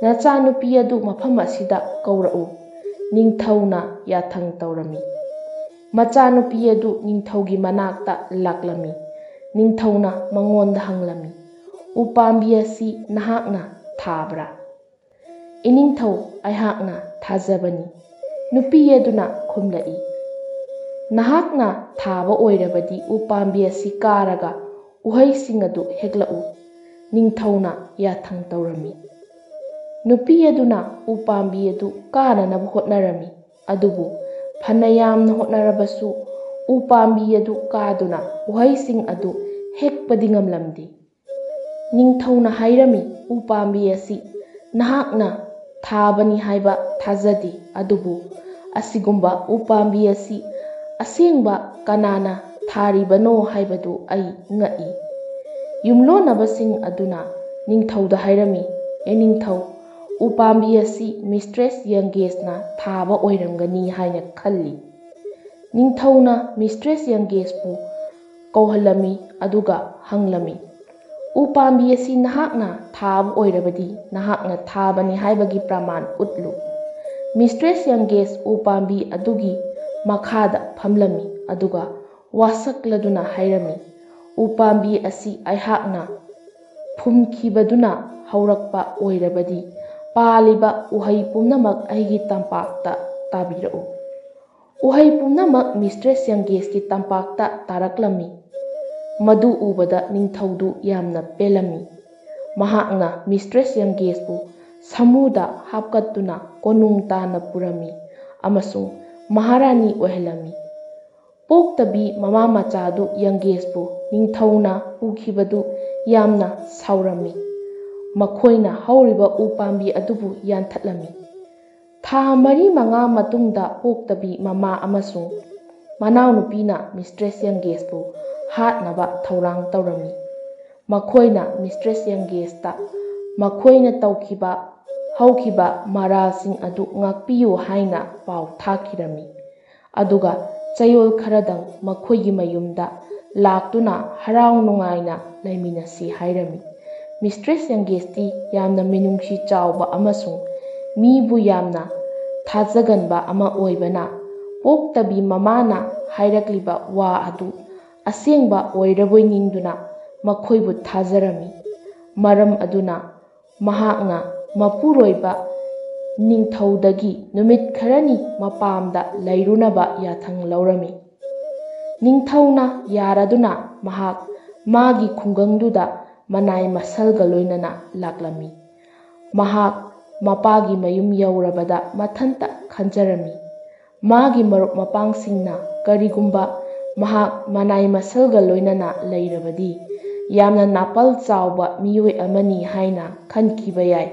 ꯅꯆꯥꯅꯨꯄꯤ ꯑꯗꯨ ꯃꯐꯝ ꯑꯁꯤꯗ ꯀꯧꯔꯛꯎ꯫" ꯅꯤꯡꯊꯧꯅ ꯌꯥꯊꯪ ꯇꯧꯔꯝꯃꯤ꯫ ꯃꯆꯥꯅꯨꯄꯤ ꯑꯗꯨ ꯅꯤꯡꯊꯧꯒꯤ ꯃꯅꯥꯛꯇ ꯂꯥꯛꯂꯝꯃꯤ꯫ ꯅꯤꯡꯊꯧꯅ ꯃꯉꯣꯟꯗ ꯍꯪꯂꯝꯃꯤ, "ꯎꯄꯥꯝꯕꯤ ꯑꯁꯤ ꯅꯍꯥꯛꯅ ꯊꯥꯕ꯭ꯔꯥ?" "ꯏꯅꯤꯡꯊꯧ, ꯑꯩꯍꯥꯛꯅ ꯊꯥꯖꯕꯅꯤ꯫" ꯅꯨꯄꯤ ꯑꯗꯨꯅ ꯈꯨꯝꯂꯛꯏ, "ꯅꯍꯥꯛꯅ ꯊꯥꯕ ꯑꯣꯏꯔꯕꯗꯤ ꯎꯄꯥꯝꯕꯤ ꯑꯁꯤ ꯀꯥꯔꯒ ꯎꯍꯩꯁꯤꯡ ꯑꯗꯨ ꯍꯦꯛꯂꯛꯎ꯫" ꯅꯤꯡꯊꯧꯅ ꯌꯥꯊꯪ ꯇꯧꯔꯝꯃꯤ꯫ ꯅꯨꯄꯤ ꯑꯗꯨꯅ ꯎꯄꯥꯝꯕꯤ ꯑꯗꯨ ꯀꯥꯅꯅꯕ ꯍꯣꯠꯅꯔꯝꯃꯤ, ꯑꯗꯨꯕꯨ ꯐꯅ ꯌꯥꯝꯅ ꯍꯣꯠꯅꯔꯕꯁꯨ ꯎꯄꯥꯝꯕꯤ ꯑꯗꯨ ꯀꯥꯗꯨꯅ ꯎꯍꯩꯁꯤꯡ ꯑꯗꯨ ꯍꯦꯛꯄꯗꯤ ꯉꯝꯂꯝꯗꯦ꯫ ꯅꯤꯡꯊꯧꯅ ꯍꯥꯏꯔꯝꯃꯤ, "ꯎꯄꯥꯝꯕꯤ ꯑꯁꯤ ꯅꯍꯥꯛꯅ ꯊꯥꯕꯅꯤ ꯍꯥꯏꯕ ꯊꯥꯖꯗꯦ, ꯑꯗꯨꯕꯨ ꯑꯁꯤꯒꯨꯝꯕ ꯎꯄꯥꯝꯕꯤ ꯑꯁꯤ ꯑꯁꯦꯡꯕ ꯀꯅꯥꯅ ꯊꯥꯔꯤꯕꯅꯣ ꯍꯥꯏꯕꯗꯨ ꯑꯩ ꯉꯛꯏ꯫" ꯌꯨꯝꯂꯣꯟꯅꯕꯁꯤꯡ ꯑꯗꯨꯅ ꯅꯤꯡꯊꯧꯗ ꯍꯥꯏꯔꯝꯃꯤ, "ꯏꯅꯤꯡꯊꯧ, ꯎꯄꯥꯝꯕꯤ ꯑꯁꯤ ꯃꯤꯁꯇ꯭ꯔꯦꯁ ꯌꯪꯒꯦꯁꯅ ꯊꯥꯕ ꯑꯣꯏꯔꯝꯒꯅꯤ ꯍꯥꯏꯅ ꯈꯜꯂꯤ꯫" ꯅꯤꯡꯊꯧꯅ ꯃꯤꯁꯇ꯭ꯔꯦꯁ ꯌꯪꯒꯦꯁꯄꯨ ꯀꯧꯍꯜꯂꯝꯃꯤ, ꯑꯗꯨꯒ ꯍꯪꯂꯝꯃꯤ, "ꯎ ꯄꯥꯝꯕꯤ ꯑꯁꯤ ꯅꯍꯥꯛꯅ ꯊꯥꯕ ꯑꯣꯏꯔꯕꯗꯤ, ꯅꯍꯥꯛꯅ ꯊꯥꯕꯅꯤ ꯍꯥꯏꯕꯒꯤ ꯄ꯭ꯔꯃꯥꯟ ꯎꯠꯂꯨ꯫" ꯃꯤꯁꯇ꯭ꯔꯦꯁ ꯌꯪꯒꯦꯁ ꯎ ꯄꯥꯝꯕꯤ ꯑꯗꯨꯒꯤ ꯃꯈꯥꯗ ꯐꯝꯂꯝꯃꯤ, ꯑꯗꯨꯒ ꯋꯥꯁꯛꯂꯗꯨꯅ ꯍꯥꯏꯔꯝꯃꯤ, "ꯎ ꯄꯥꯝꯕꯤ ꯑꯁꯤ ꯑꯩꯍꯥꯛꯅ ꯐꯨꯝꯈꯤꯕꯗꯨꯅ ꯍꯧꯔꯛꯄ ꯑꯣꯏꯔꯕꯗꯤ, ꯄꯥꯜꯂꯤꯕ ꯎꯍꯩ ꯄꯨꯝꯅꯃꯛ ꯑꯩꯒꯤ ꯇꯝꯄꯥꯛꯇ ꯇꯥꯕꯤꯔꯛꯎ꯫" ꯎꯍꯩ ꯄꯨꯝꯅꯃꯛ ꯃꯤꯁꯇ꯭ꯔꯦꯁ ꯌꯪꯒꯦꯁꯀꯤ ꯇꯝꯄꯥꯛꯇ ꯇꯥꯔꯛꯂꯝꯃꯤ꯫ ꯃꯗꯨ ꯎꯕꯗ ꯅꯤꯡꯊꯧꯗꯨ ꯌꯥꯝꯅ ꯄꯦꯜꯂꯝꯃꯤ꯫ ꯃꯍꯥꯛꯅ ꯃꯤꯁꯇ꯭ꯔꯦꯁ ꯌꯪꯒꯦꯁꯄꯨ ꯁꯥꯃꯨꯗ ꯍꯥꯞꯀꯠꯇꯨꯅ ꯀꯣꯅꯨꯡ ꯇꯥꯟꯅ ꯄꯨꯔꯝꯃꯤ ꯑꯃꯁꯨꯡ ꯃꯍꯥꯔꯥꯅꯤ ꯑꯣꯏꯍꯜꯂꯝꯃꯤ꯫ ꯄꯣꯛꯇꯕꯤ ꯃꯃꯥ ꯃꯆꯥꯗꯨ ꯌꯪꯒꯦꯁꯄꯨ ꯅꯤꯡꯊꯧꯅ ꯄꯨꯈꯤꯕꯗꯨ ꯌꯥꯝꯅ ꯁꯥꯎꯔꯝꯃꯤ꯫ ꯃꯈꯣꯏꯅ ꯍꯧꯔꯤꯕ ꯎ ꯄꯥꯝꯕꯤ ꯑꯗꯨꯕꯨ ꯌꯥꯟꯊꯠꯂꯝꯃꯤ꯫ ꯊꯥ ꯃꯔꯤ ꯃꯉꯥ ꯃꯇꯨꯡꯗ ꯄꯣꯛꯇꯕꯤ ꯃꯃꯥ ꯑꯃꯁꯨꯡ ꯃꯅꯥꯎꯅꯨꯄꯤꯅ ꯃꯤꯁꯇ꯭ꯔꯦꯁ ꯌꯪꯒꯦꯁꯄꯨ ꯍꯥꯠꯅꯕ ꯊꯧꯔꯥꯡ ꯇꯧꯔꯝꯃꯤ꯫ ꯃꯈꯣꯏꯅ ꯃꯤꯁꯇ꯭ꯔꯦꯁ ꯌꯪꯒꯦꯁꯇ ꯃꯈꯣꯏꯅ ꯇꯧꯈꯤꯕ ꯍꯧꯈꯤꯕ ꯃꯔꯥꯜꯁꯤꯡ ꯑꯗꯨ ꯉꯥꯛꯄꯤꯌꯨ ꯍꯥꯏꯅ ꯄꯥꯎ ꯊꯥꯈꯤꯔꯝꯃꯤ꯫ ꯑꯗꯨꯒ ꯆꯌꯣꯜ ꯈꯔꯗꯪ ꯃꯈꯣꯏꯒꯤ ꯃꯌꯨꯝꯗ ꯂꯥꯛꯇꯨꯅ ꯍꯔꯥꯎ ꯅꯨꯡꯉꯥꯏꯅ ꯂꯩꯃꯤꯟꯅꯁꯤ ꯍꯥꯏꯔꯝꯃꯤ꯫ ꯃꯤꯁꯇ꯭ꯔꯦꯁ ꯌꯪꯒꯦꯁꯇꯤ ꯌꯥꯝꯅ ꯃꯤꯅꯨꯡꯁꯤ ꯆꯥꯎꯕ ꯑꯃꯁꯨꯡ ꯃꯤꯕꯨ ꯌꯥꯝꯅ ꯊꯥꯖꯒꯟꯕ ꯑꯃ ꯑꯣꯏꯕꯅ, ꯄꯣꯛꯇꯕꯤ ꯃꯃꯥꯅ ꯍꯥꯏꯔꯛꯂꯤꯕ ꯋꯥ ꯑꯗꯨ ꯑꯁꯦꯡꯕ ꯑꯣꯏꯔꯕꯣꯏ ꯅꯤꯡꯗꯨꯅ ꯃꯈꯣꯏꯕꯨ ꯊꯥꯖꯔꯝꯃꯤ꯫ ꯃꯔꯝ ꯑꯗꯨꯅ ꯃꯍꯥꯛꯅ ꯃꯄꯨꯔꯣꯏꯕ ꯅꯤꯡꯊꯧꯗꯒꯤ ꯅꯨꯃꯤꯠ ꯈꯔꯅꯤ ꯃꯄꯥꯝꯗ ꯂꯩꯔꯨꯅꯕ ꯌꯥꯊꯪ ꯂꯧꯔꯝꯃꯤ꯫ ꯅꯤꯡꯊꯧꯅ ꯌꯥꯔꯗꯨꯅ ꯃꯍꯥꯛ ꯃꯥꯒꯤ ꯈꯨꯡꯒꯪꯗꯨꯗ ꯃꯅꯥꯏ ꯃꯁꯜꯒ ꯂꯣꯏꯅꯅ ꯂꯥꯛꯂꯝꯃꯤ꯫ ꯃꯍꯥꯛ ꯃꯄꯥꯒꯤ ꯃꯌꯨꯝ ꯌꯧꯔꯕꯗ ꯃꯊꯟꯇ ꯈꯟꯖꯔꯝꯃꯤ, ꯃꯥꯒꯤ ꯃꯔꯨꯞ ꯃꯄꯥꯡꯁꯤꯡꯅ ꯀꯔꯤꯒꯨꯝꯕ ꯃꯍꯥꯛ ꯃꯅꯥꯏ ꯃꯁꯜꯒ ꯂꯣꯏꯅꯅ ꯂꯩꯔꯕꯗꯤ, ꯌꯥꯝꯅ ꯅꯥꯄꯜ ꯆꯥꯎꯕ ꯃꯤꯑꯣꯏ ꯑꯃꯅꯤ ꯍꯥꯏꯅ ꯈꯟꯈꯤꯕ ꯌꯥꯏ꯫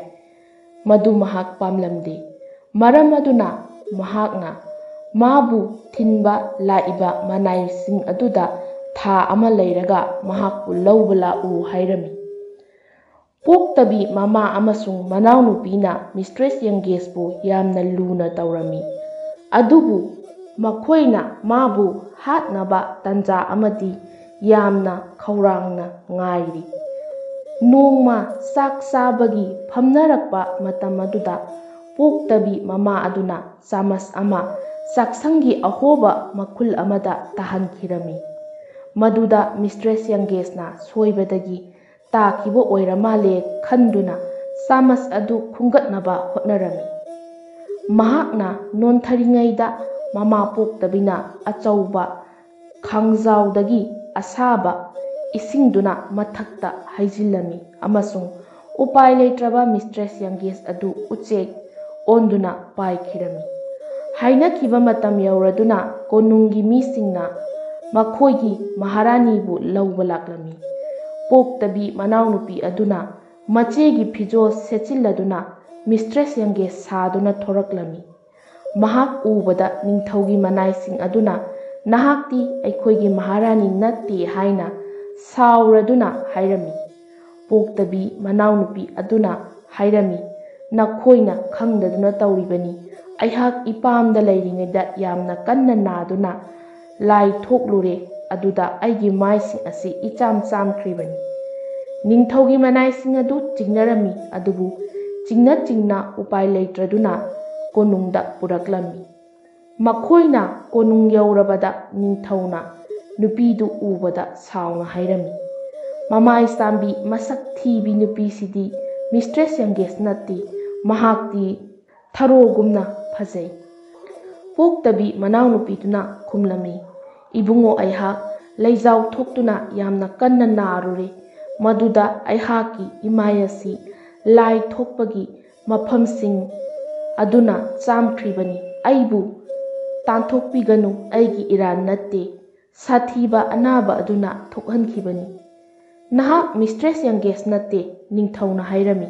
ꯃꯗꯨ ꯃꯍꯥꯛ ꯄꯥꯝꯂꯝꯗꯦ꯫ ꯃꯔꯝ ꯑꯗꯨꯅ ꯃꯍꯥꯛꯅ ꯃꯥꯕꯨ ꯊꯤꯟꯕ ꯂꯥꯛꯏꯕ ꯃꯅꯥꯏꯁꯤꯡ ꯑꯗꯨꯗ ꯊꯥ ꯑꯃ ꯂꯩꯔꯒ ꯃꯍꯥꯛꯄꯨ ꯂꯧꯕ ꯂꯥꯛꯎ ꯍꯥꯏꯔꯝꯃꯤ꯫ ꯄꯣꯛꯇꯕꯤ ꯃꯃꯥ ꯑꯃꯁꯨꯡ ꯃꯅꯥꯎꯅꯨꯄꯤꯅ ꯃꯤꯁꯇ꯭ꯔꯦꯁ ꯌꯪꯒꯦꯁꯄꯨ ꯌꯥꯝꯅ ꯂꯨꯅ ꯇꯧꯔꯝꯃꯤ, ꯑꯗꯨꯕꯨ ꯃꯈꯣꯏꯅ ꯃꯥꯕꯨ ꯍꯥꯠꯅꯕ ꯇꯥꯟꯖꯥ ꯑꯃꯗꯤ ꯌꯥꯝꯅ ꯈꯧꯔꯥꯡꯅ ꯉꯥꯏꯔꯤ꯫ ꯅꯣꯡꯃ ꯆꯥꯛ ꯆꯥꯕꯒꯤ ꯐꯝꯅꯔꯛꯄ ꯃꯇꯝ ꯑꯗꯨꯗ ꯄꯣꯛꯇꯕꯤ ꯃꯃꯥ ꯑꯗꯨꯅ ꯆꯥꯃꯁ ꯑꯃ ꯆꯥꯛꯁꯪꯒꯤ ꯑꯍꯣꯕ ꯃꯈꯨꯜ ꯑꯃꯗ ꯇꯥꯍꯟꯈꯤꯔꯝꯃꯤ꯫ ꯃꯗꯨꯗ ꯃꯤꯁꯇ꯭ꯔꯦꯁ ꯌꯪꯒꯦꯁꯅ ꯁꯣꯏꯕꯗꯒꯤ ꯇꯥꯈꯤꯕ ꯑꯣꯏꯔ ꯃꯥꯜꯂꯦ ꯈꯟꯗꯨꯅ ꯆꯥꯃꯁ ꯑꯗꯨ ꯈꯨꯝꯒꯠꯅꯕ ꯍꯣꯠꯅꯔꯝꯃꯤ꯫ ꯃꯍꯥꯛꯅ ꯅꯣꯟꯊꯔꯤꯉꯩꯗ ꯃꯃꯥ ꯄꯣꯛꯇꯕꯤꯅ ꯑꯆꯧꯕ ꯈꯥꯡꯖꯥꯎꯗꯒꯤ ꯑꯁꯥꯕ ꯏꯁꯤꯡꯗꯨꯅ ꯃꯊꯛꯇ ꯍꯩꯖꯤꯜꯂꯝꯃꯤ ꯑꯃꯁꯨꯡ ꯎꯄꯥꯏ ꯂꯩꯇ꯭ꯔꯕ ꯃꯤꯁꯇ꯭ꯔꯦꯁ ꯌꯪꯒꯦꯁ ꯑꯗꯨ ꯎꯆꯦꯛ ꯑꯣꯟꯗꯨꯅ ꯄꯥꯏꯈꯤꯔꯝꯃꯤ꯫ ꯍꯥꯏꯅꯈꯤꯕ ꯃꯇꯝ ꯌꯧꯔꯗꯨꯅ ꯀꯣꯅꯨꯡꯒꯤ ꯃꯤꯁꯤꯡꯅ ꯃꯈꯣꯏꯒꯤ ꯃꯍꯥꯔꯥꯅꯤꯕꯨ ꯂꯧꯕ ꯂꯥꯛꯂꯝꯃꯤ꯫ ꯄꯣꯛꯇꯕꯤ ꯃꯅꯥꯎꯅꯨꯄꯤ ꯑꯗꯨꯅ ꯃꯆꯦꯒꯤ ꯐꯤꯖꯣꯜ ꯁꯦꯠꯆꯤꯜꯂꯗꯨꯅ ꯃꯤꯁꯇ꯭ꯔꯦꯁ ꯌꯪꯒꯦꯁ ꯁꯥꯗꯨꯅ ꯊꯣꯔꯛꯂꯝꯃꯤ꯫ ꯃꯍꯥꯛ ꯎꯕꯗ ꯅꯤꯡꯊꯧꯒꯤ ꯃꯅꯥꯏꯁꯤꯡ ꯑꯗꯨꯅ "ꯅꯍꯥꯛꯇꯤ ꯑꯩꯈꯣꯏꯒꯤ ꯃꯍꯥꯔꯥꯅꯤ ꯅꯠꯇꯦ" ꯍꯥꯏꯅ ꯁꯥꯎꯔꯗꯨꯅ ꯍꯥꯏꯔꯝꯃꯤ꯫ ꯄꯣꯛꯇꯕꯤ ꯃꯅꯥꯎꯅꯨꯄꯤ ꯑꯗꯨꯅ ꯍꯥꯏꯔꯝꯃꯤ, "ꯅꯈꯣꯏꯅ ꯈꯪꯗꯗꯨꯅ ꯇꯧꯔꯤꯕꯅꯤ꯫ ꯑꯩꯍꯥꯛ ꯏꯄꯥꯝꯗ ꯂꯩꯔꯤꯉꯩꯗ ꯌꯥꯝꯅ ꯀꯟꯅ ꯅꯥꯗꯨꯅ ꯂꯥꯏ ꯊꯣꯛꯂꯨꯔꯦ꯫ ꯑꯗꯨꯗ ꯑꯩꯒꯤ ꯃꯥꯏꯁꯤꯡ ꯑꯁꯤ ꯏꯆꯥꯝ ꯆꯥꯝꯈ꯭ꯔꯤꯕꯅꯤ꯫" ꯅꯤꯡꯊꯧꯒꯤ ꯃꯅꯥꯏꯁꯤꯡ ꯑꯗꯨ ꯆꯤꯡꯅꯔꯝꯃꯤ, ꯑꯗꯨꯕꯨ ꯆꯤꯡꯅ ꯆꯤꯡꯅ ꯎꯄꯥꯏ ꯂꯩꯇ꯭ꯔꯗꯨꯅ ꯀꯣꯅꯨꯡꯗ ꯄꯨꯔꯛꯂꯝꯃꯤ꯫ ꯃꯈꯣꯏꯅ ꯀꯣꯅꯨꯡ ꯌꯧꯔꯕꯗ ꯅꯤꯡꯊꯧꯅ ꯅꯨꯄꯤꯗꯨ ꯎꯕꯗ ꯁꯥꯎꯅ ꯍꯥꯏꯔꯝꯃꯤ, "ꯃꯃꯥꯏ ꯆꯥꯝꯕꯤ ꯃꯁꯛ ꯊꯤꯕꯤ ꯅꯨꯄꯤꯁꯤꯗꯤ ꯃꯤꯁꯇ꯭ꯔꯦꯁ ꯌꯪꯒꯦꯁ ꯅꯠꯇꯦ, ꯃꯍꯥꯛꯇꯤ ꯊꯔꯣꯒꯨꯝꯅ ꯐꯖꯩ꯫" ꯄꯣꯛꯇꯕꯤ ꯃꯅꯥꯎꯅꯨꯄꯤꯗꯨꯅ ꯈꯨꯝꯂꯝꯃꯤ, "ꯏꯕꯨꯡꯉꯣ, ꯑꯩꯍꯥꯛ ꯂꯩꯖꯥꯎ ꯊꯣꯛꯇꯨꯅ ꯌꯥꯝꯅ ꯀꯟꯅ ꯅꯥꯔꯨꯔꯦ꯫ ꯃꯗꯨꯗ ꯑꯩꯍꯥꯛꯀꯤ ꯏꯃꯥꯏ ꯑꯁꯤ ꯂꯥꯏ ꯊꯣꯛꯄꯒꯤ ꯃꯐꯝꯁꯤꯡ ꯑꯗꯨꯅ ꯆꯥꯝꯈ꯭ꯔꯤꯕꯅꯤ꯫ ꯑꯩꯕꯨ ꯇꯥꯟꯊꯣꯛꯄꯤꯒꯅꯨ, ꯑꯩꯒꯤ ꯏꯔꯥꯟ ꯅꯠꯇꯦ꯫ ꯁꯥꯊꯤꯕ ꯑꯅꯥꯕ ꯑꯗꯨꯅ ꯊꯣꯛꯍꯟꯈꯤꯕꯅꯤ꯫" "ꯅꯍꯥꯛ ꯃꯤꯁꯇ꯭ꯔꯦꯁ ꯌꯪꯒꯦꯁ ꯅꯠꯇꯦ," ꯅꯤꯡꯊꯧꯅ ꯍꯥꯏꯔꯝꯃꯤ꯫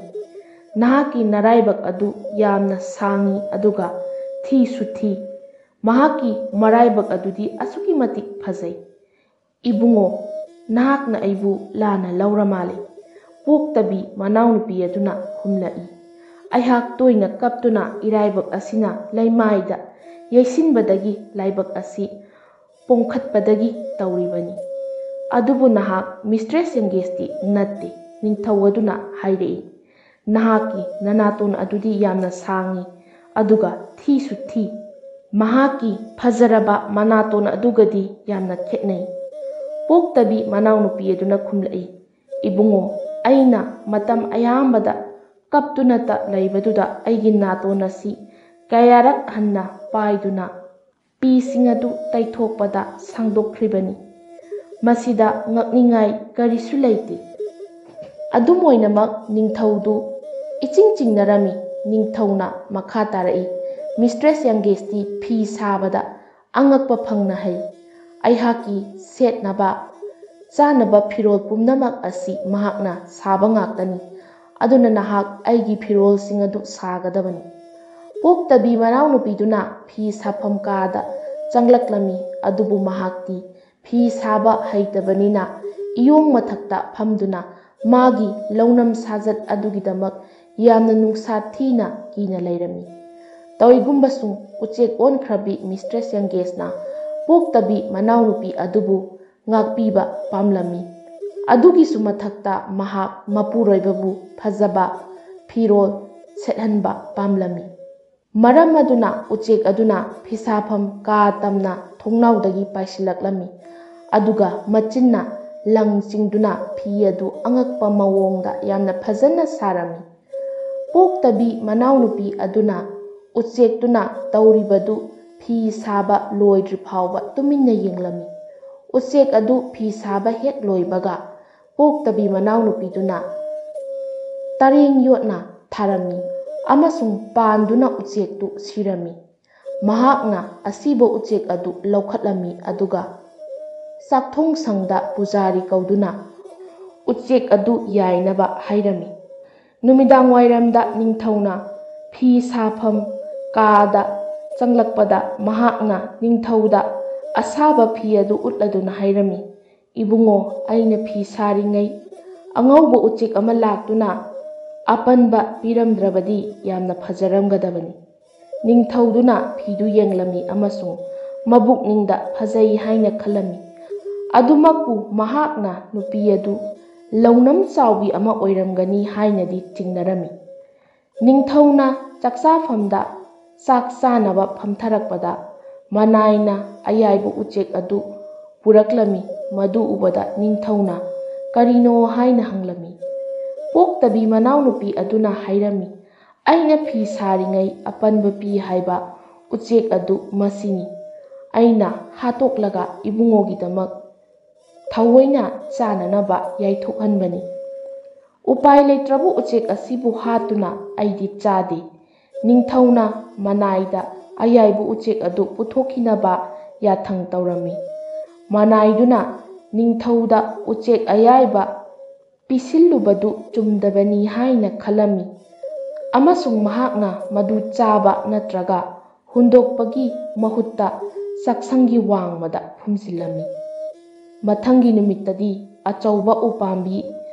"ꯅꯍꯥꯛꯀꯤ ꯅꯔꯥꯏꯕꯛ ꯑꯗꯨ ꯌꯥꯝꯅ ꯁꯥꯡꯏ, ꯑꯗꯨꯒ ꯊꯤꯁꯨ ꯊꯤ꯫ ꯃꯍꯥꯛꯀꯤ ꯃꯔꯥꯏꯕꯛ ꯑꯗꯨꯗꯤ ꯑꯁꯨꯛꯀꯤ ꯃꯇꯤꯛ ꯐꯖꯩ꯫" "ꯏꯕꯨꯡꯉꯣ, ꯅꯍꯥꯛꯅ ꯑꯩꯕꯨ ꯂꯥꯟꯅ ꯂꯧꯔ ꯃꯥꯜꯂꯦ꯫" ꯄꯣꯛꯇꯕꯤ ꯃꯅꯥꯎꯅꯨꯄꯤ ꯑꯗꯨꯅ ꯈꯨꯝꯂꯛꯏ, "ꯑꯩꯍꯥꯛ ꯇꯣꯏꯅ ꯀꯞꯇꯨꯅ ꯏꯔꯥꯏꯕꯛ ꯑꯁꯤꯅ ꯂꯩꯃꯥꯏꯗ ꯌꯩꯁꯤꯟꯕꯗꯒꯤ ꯂꯥꯏꯕꯛ ꯑꯁꯤ ꯄꯣꯝꯈꯠꯄꯗꯒꯤ ꯇꯧꯔꯤꯕꯅꯤ꯫ ꯑꯗꯨꯕꯨ ꯅꯍꯥꯛ ꯃꯤꯁꯇ꯭ꯔꯦꯁ ꯌꯪꯒꯦꯁꯇꯤ ꯅꯠꯇꯦ꯫ ꯅꯤꯡꯊꯧ ꯑꯗꯨꯅ ꯍꯥꯏꯔꯛꯏ, "ꯅꯍꯥꯛꯀꯤ ꯅꯅꯥꯇꯣꯟ ꯑꯗꯨꯗꯤ ꯌꯥꯝꯅ ꯁꯥꯡꯏ, ꯑꯗꯨꯒ ꯊꯤꯁꯨ ꯊꯤ꯫ ꯃꯍꯥꯛꯀꯤ ꯐꯖꯔꯕ ꯃꯅꯥꯇꯣꯟ ꯑꯗꯨꯒꯗꯤ ꯌꯥꯝꯅ ꯈꯦꯠꯅꯩ꯫" ꯄꯣꯛꯇꯕꯤ ꯃꯅꯥꯎꯅꯨꯄꯤ ꯑꯗꯨꯅ ꯈꯨꯝꯂꯛꯏ, "ꯏꯕꯨꯡꯉꯣ, ꯑꯩꯅ ꯃꯇꯝ ꯑꯌꯥꯝꯕꯗ ꯀꯞꯇꯨꯅꯇ ꯂꯩꯕꯗꯨꯗ ꯑꯩꯒꯤ ꯅꯥꯇꯣꯟ ꯑꯁꯤ ꯀꯌꯥꯔꯛ ꯍꯟꯅ ꯄꯥꯏꯗꯨꯅ ꯄꯤꯁꯤꯡ ꯑꯗꯨ ꯇꯩꯊꯣꯛꯄꯗ ꯁꯥꯡꯗꯣꯛꯈ꯭ꯔꯤꯕꯅꯤ꯫ ꯃꯁꯤꯗ ꯉꯛꯅꯤꯡꯉꯥꯏ ꯀꯔꯤꯁꯨ ꯂꯩꯇꯦ꯫" ꯑꯗꯨꯝ ꯑꯣꯏꯅꯃꯛ ꯅꯤꯡꯊꯧꯗꯨ ꯏꯆꯤꯡ ꯆꯤꯡꯅꯔꯝꯃꯤ꯫ ꯅꯤꯡꯊꯧꯅ ꯃꯈꯥ ꯇꯥꯔꯛꯏ, "ꯃꯤꯁꯇ꯭ꯔꯦꯁ ꯌꯪꯒꯦꯁꯇꯤ ꯐꯤ ꯁꯥꯕꯗ ꯑꯉꯛꯄ ꯐꯪꯅ ꯍꯩ꯫ ꯑꯩꯍꯥꯛꯀꯤ ꯁꯦꯠꯅꯕ ꯆꯥꯅꯕ ꯐꯤꯔꯣꯜ ꯄꯨꯝꯅꯃꯛ ꯑꯁꯤ ꯃꯍꯥꯛꯅ ꯁꯥꯕ ꯉꯥꯛꯇꯅꯤ꯫ ꯑꯗꯨꯅ ꯅꯍꯥꯛ ꯑꯩꯒꯤ ꯐꯤꯔꯣꯜꯁꯤꯡ ꯑꯗꯨ ꯁꯥꯒꯗꯕꯅꯤ꯫" ꯄꯣꯛꯇꯕꯤ ꯃꯅꯥꯎꯅꯨꯄꯤꯗꯨꯅ ꯐꯤ ꯁꯥꯐꯝ ꯀꯥꯗ ꯆꯪꯂꯛꯂꯝꯃꯤ, ꯑꯗꯨꯕꯨ ꯃꯍꯥꯛꯇꯤ ꯐꯤ ꯁꯥꯕ ꯍꯩꯇꯕꯅꯤꯅ ꯏꯌꯣꯡ ꯃꯊꯛꯇ ꯐꯝꯗꯨꯅ ꯃꯥꯒꯤ ꯂꯧꯅꯝ ꯁꯥꯖꯠ ꯑꯗꯨꯒꯤꯗꯃꯛ ꯌꯥꯝꯅ ꯅꯨꯡꯁꯥ ꯊꯤꯅ ꯀꯤꯅ ꯂꯩꯔꯝꯃꯤ꯫ ꯇꯧꯏꯒꯨꯝꯕꯁꯨꯡ ꯎꯆꯦꯛ ꯑꯣꯟꯈ꯭ꯔꯕꯤ ꯃꯤꯁꯇ꯭ꯔꯦꯁ ꯌꯪꯒꯦꯁꯅ ꯄꯣꯛꯇꯕꯤ ꯃꯅꯥꯎꯅꯨꯄꯤ ꯑꯗꯨꯕꯨ ꯉꯥꯛꯄꯤꯕ ꯄꯥꯝꯂꯝꯃꯤ꯫ ꯑꯗꯨꯒꯤꯁꯨ ꯃꯊꯛꯇ ꯃꯍꯥꯛ ꯃꯄꯨꯔꯣꯏꯕꯕꯨ ꯐꯖꯕ ꯐꯤꯔꯣꯜ ꯁꯦꯠꯍꯟꯕ ꯄꯥꯝꯂꯝꯃꯤ꯫ ꯃꯔꯝ ꯑꯗꯨꯅ ꯎꯆꯦꯛ ꯑꯗꯨꯅ ꯐꯤꯁꯥꯐꯝ ꯀꯥ ꯇꯝꯅ ꯊꯣꯡꯅꯥꯎꯗꯒꯤ ꯄꯥꯏꯁꯤꯜꯂꯛꯂꯝꯃꯤ, ꯑꯗꯨꯒ ꯃꯆꯤꯟꯅ ꯂꯪ ꯆꯤꯡꯗꯨꯅ ꯐꯤ ꯑꯗꯨ ꯑꯉꯛꯄ ꯃꯑꯣꯡꯗ ꯌꯥꯝꯅ ꯐꯖꯅ ꯁꯥꯔꯝꯃꯤ꯫ ꯄꯣꯛꯇꯕꯤ ꯃꯅꯥꯎꯅꯨꯄꯤ ꯑꯗꯨꯅ ꯎꯆꯦꯛꯇꯨꯅ ꯇꯧꯔꯤꯕꯗꯨ ꯐꯤ ꯁꯥꯕ ꯂꯣꯏꯗ꯭ꯔꯤ ꯐꯥꯎꯕ ꯇꯨꯃꯤꯟꯅ ꯌꯦꯡꯂꯝꯃꯤ꯫ ꯎꯆꯦꯛ ꯑꯗꯨ ꯐꯤ ꯁꯥꯕ ꯍꯦꯛ ꯂꯣꯏꯕꯒ ꯄꯣꯛꯇꯕꯤ ꯃꯅꯥꯎꯅꯨꯄꯤꯗꯨꯅ ꯇꯔꯦꯡ ꯌꯣꯠꯅ ꯊꯥꯔꯝꯃꯤ ꯑꯃꯁꯨꯡ ꯄꯥꯟꯗꯨꯅ ꯎꯆꯦꯛꯇꯨ ꯁꯤꯔꯝꯃꯤ꯫ ꯃꯍꯥꯛꯅ ꯑꯁꯤꯕ ꯎꯆꯦꯛ ꯑꯗꯨ ꯂꯧꯈꯠꯂꯝꯃꯤ, ꯑꯗꯨꯒ ꯆꯥꯛꯊꯣꯡ ꯁꯪꯗ ꯄꯨꯖꯥꯔꯤ ꯀꯧꯗꯨꯅ ꯎꯆꯦꯛ ꯑꯗꯨ ꯌꯥꯏꯅꯕ ꯍꯥꯏꯔꯝꯃꯤ꯫ ꯅꯨꯃꯤꯗꯥꯡ ꯋꯥꯏꯔꯝꯗ ꯅꯤꯡꯊꯧꯅ ꯐꯤ ꯁꯥꯐꯝ ꯀꯥꯗ ꯆꯪꯂꯛꯄꯗ ꯃꯍꯥꯛꯅ ꯅꯤꯡꯊꯧꯗ ꯑꯁꯥꯕ ꯐꯤ ꯑꯗꯨ ꯎꯠꯂꯗꯨꯅ ꯍꯥꯏꯔꯝꯃꯤ, "ꯏꯕꯨꯡꯉꯣ, ꯑꯩꯅ ꯐꯤ ꯁꯥꯔꯤꯉꯩ ꯑꯉꯧꯕ ꯎꯆꯦꯛ ꯑꯃ ꯂꯥꯛꯇꯨꯅ ꯑꯄꯟꯕ ꯄꯤꯔꯝꯗ꯭ꯔꯕꯗꯤ ꯌꯥꯝꯅ ꯐꯖꯔꯝꯒꯗꯕꯅꯤ꯫" ꯅꯤꯡꯊꯧꯗꯨꯅ ꯐꯤꯗꯨ ꯌꯦꯡꯂꯝꯃꯤ ꯑꯃꯁꯨꯡ ꯃꯕꯨꯛꯅꯤꯡꯗ ꯐꯖꯩ ꯍꯥꯏꯅ ꯈꯜꯂꯝꯃꯤ꯫ ꯑꯗꯨꯃꯛꯄꯨ ꯃꯍꯥꯛꯅ ꯅꯨꯄꯤ ꯑꯗꯨ ꯂꯧꯅꯝ ꯆꯥꯎꯕꯤ ꯑꯃ ꯑꯣꯏꯔꯝꯒꯅꯤ ꯍꯥꯏꯅꯗꯤ ꯆꯤꯡꯅꯔꯝꯃꯤ꯫ ꯅꯤꯡꯊꯧꯅ ꯆꯥꯛꯆꯥꯐꯝꯗ ꯆꯥꯛ ꯆꯥꯅꯕ ꯐꯝꯊꯔꯛꯄꯗ ꯃꯅꯥꯏꯅ ꯑꯌꯥꯏꯕ ꯎꯆꯦꯛ ꯑꯗꯨ ꯄꯨꯔꯛꯂꯝꯃꯤ꯫ ꯃꯗꯨ ꯎꯕꯗ ꯅꯤꯡꯊꯧꯅ "ꯀꯔꯤꯅꯣ?" ꯍꯥꯏꯅ ꯍꯪꯂꯝꯃꯤ꯫ ꯄꯣꯛꯇꯕꯤ ꯃꯅꯥꯎꯅꯨꯄꯤ ꯑꯗꯨꯅ ꯍꯥꯏꯔꯝꯃꯤ, "ꯑꯩꯅ ꯐꯤ ꯁꯥꯔꯤꯉꯩ ꯑꯄꯟꯕ ꯄꯤ ꯍꯥꯏꯕ ꯎꯆꯦꯛ ꯑꯗꯨ ꯃꯁꯤꯅꯤ꯫ ꯑꯩꯅ ꯍꯥꯠꯇꯣꯛꯂꯒ ꯏꯕꯨꯡꯉꯣꯒꯤꯗꯃꯛ ꯊꯑꯣꯏꯅ ꯆꯥꯅꯅꯕ ꯌꯥꯏꯊꯣꯛꯍꯟꯕꯅꯤ꯫ ꯎꯄꯥꯏ ꯂꯩꯇ꯭ꯔꯕ ꯎꯆꯦꯛ ꯑꯁꯤꯕꯨ ꯍꯥꯠꯇꯨꯅ ꯑꯩꯗꯤ ꯆꯥꯗꯦ꯫" ꯅꯤꯡꯊꯧꯅ ꯃꯅꯥꯏꯗ ꯑꯌꯥꯏꯕ ꯎꯆꯦꯛ ꯑꯗꯨ ꯄꯨꯊꯣꯛꯈꯤꯅꯕ ꯌꯥꯊꯪ ꯇꯧꯔꯝꯃꯤ꯫ ꯃꯅꯥꯏꯗꯨꯅ ꯅꯤꯡꯊꯧꯗ ꯎꯆꯦꯛ ꯑꯌꯥꯏꯕ ꯄꯤꯁꯤꯜꯂꯨꯕꯗꯨ ꯆꯨꯝꯗꯕꯅꯤ ꯍꯥꯏꯅ ꯈꯜꯂꯝꯃꯤ, ꯑꯃꯁꯨꯡ ꯃꯍꯥꯛꯅ ꯃꯗꯨ ꯆꯥꯕ ꯅꯠꯇ꯭ꯔꯒ ꯍꯨꯟꯗꯣꯛꯄꯒꯤ ꯃꯍꯨꯠꯇ ꯆꯥꯛꯁꯪꯒꯤ ꯋꯥꯡꯃꯗ ꯐꯨꯝꯖꯤꯜꯂꯝꯃꯤ꯫ ꯃꯊꯪꯒꯤ ꯅꯨꯃꯤꯠꯇꯗꯤ ꯑꯆꯧꯕ ꯎꯄꯥꯝꯕꯤ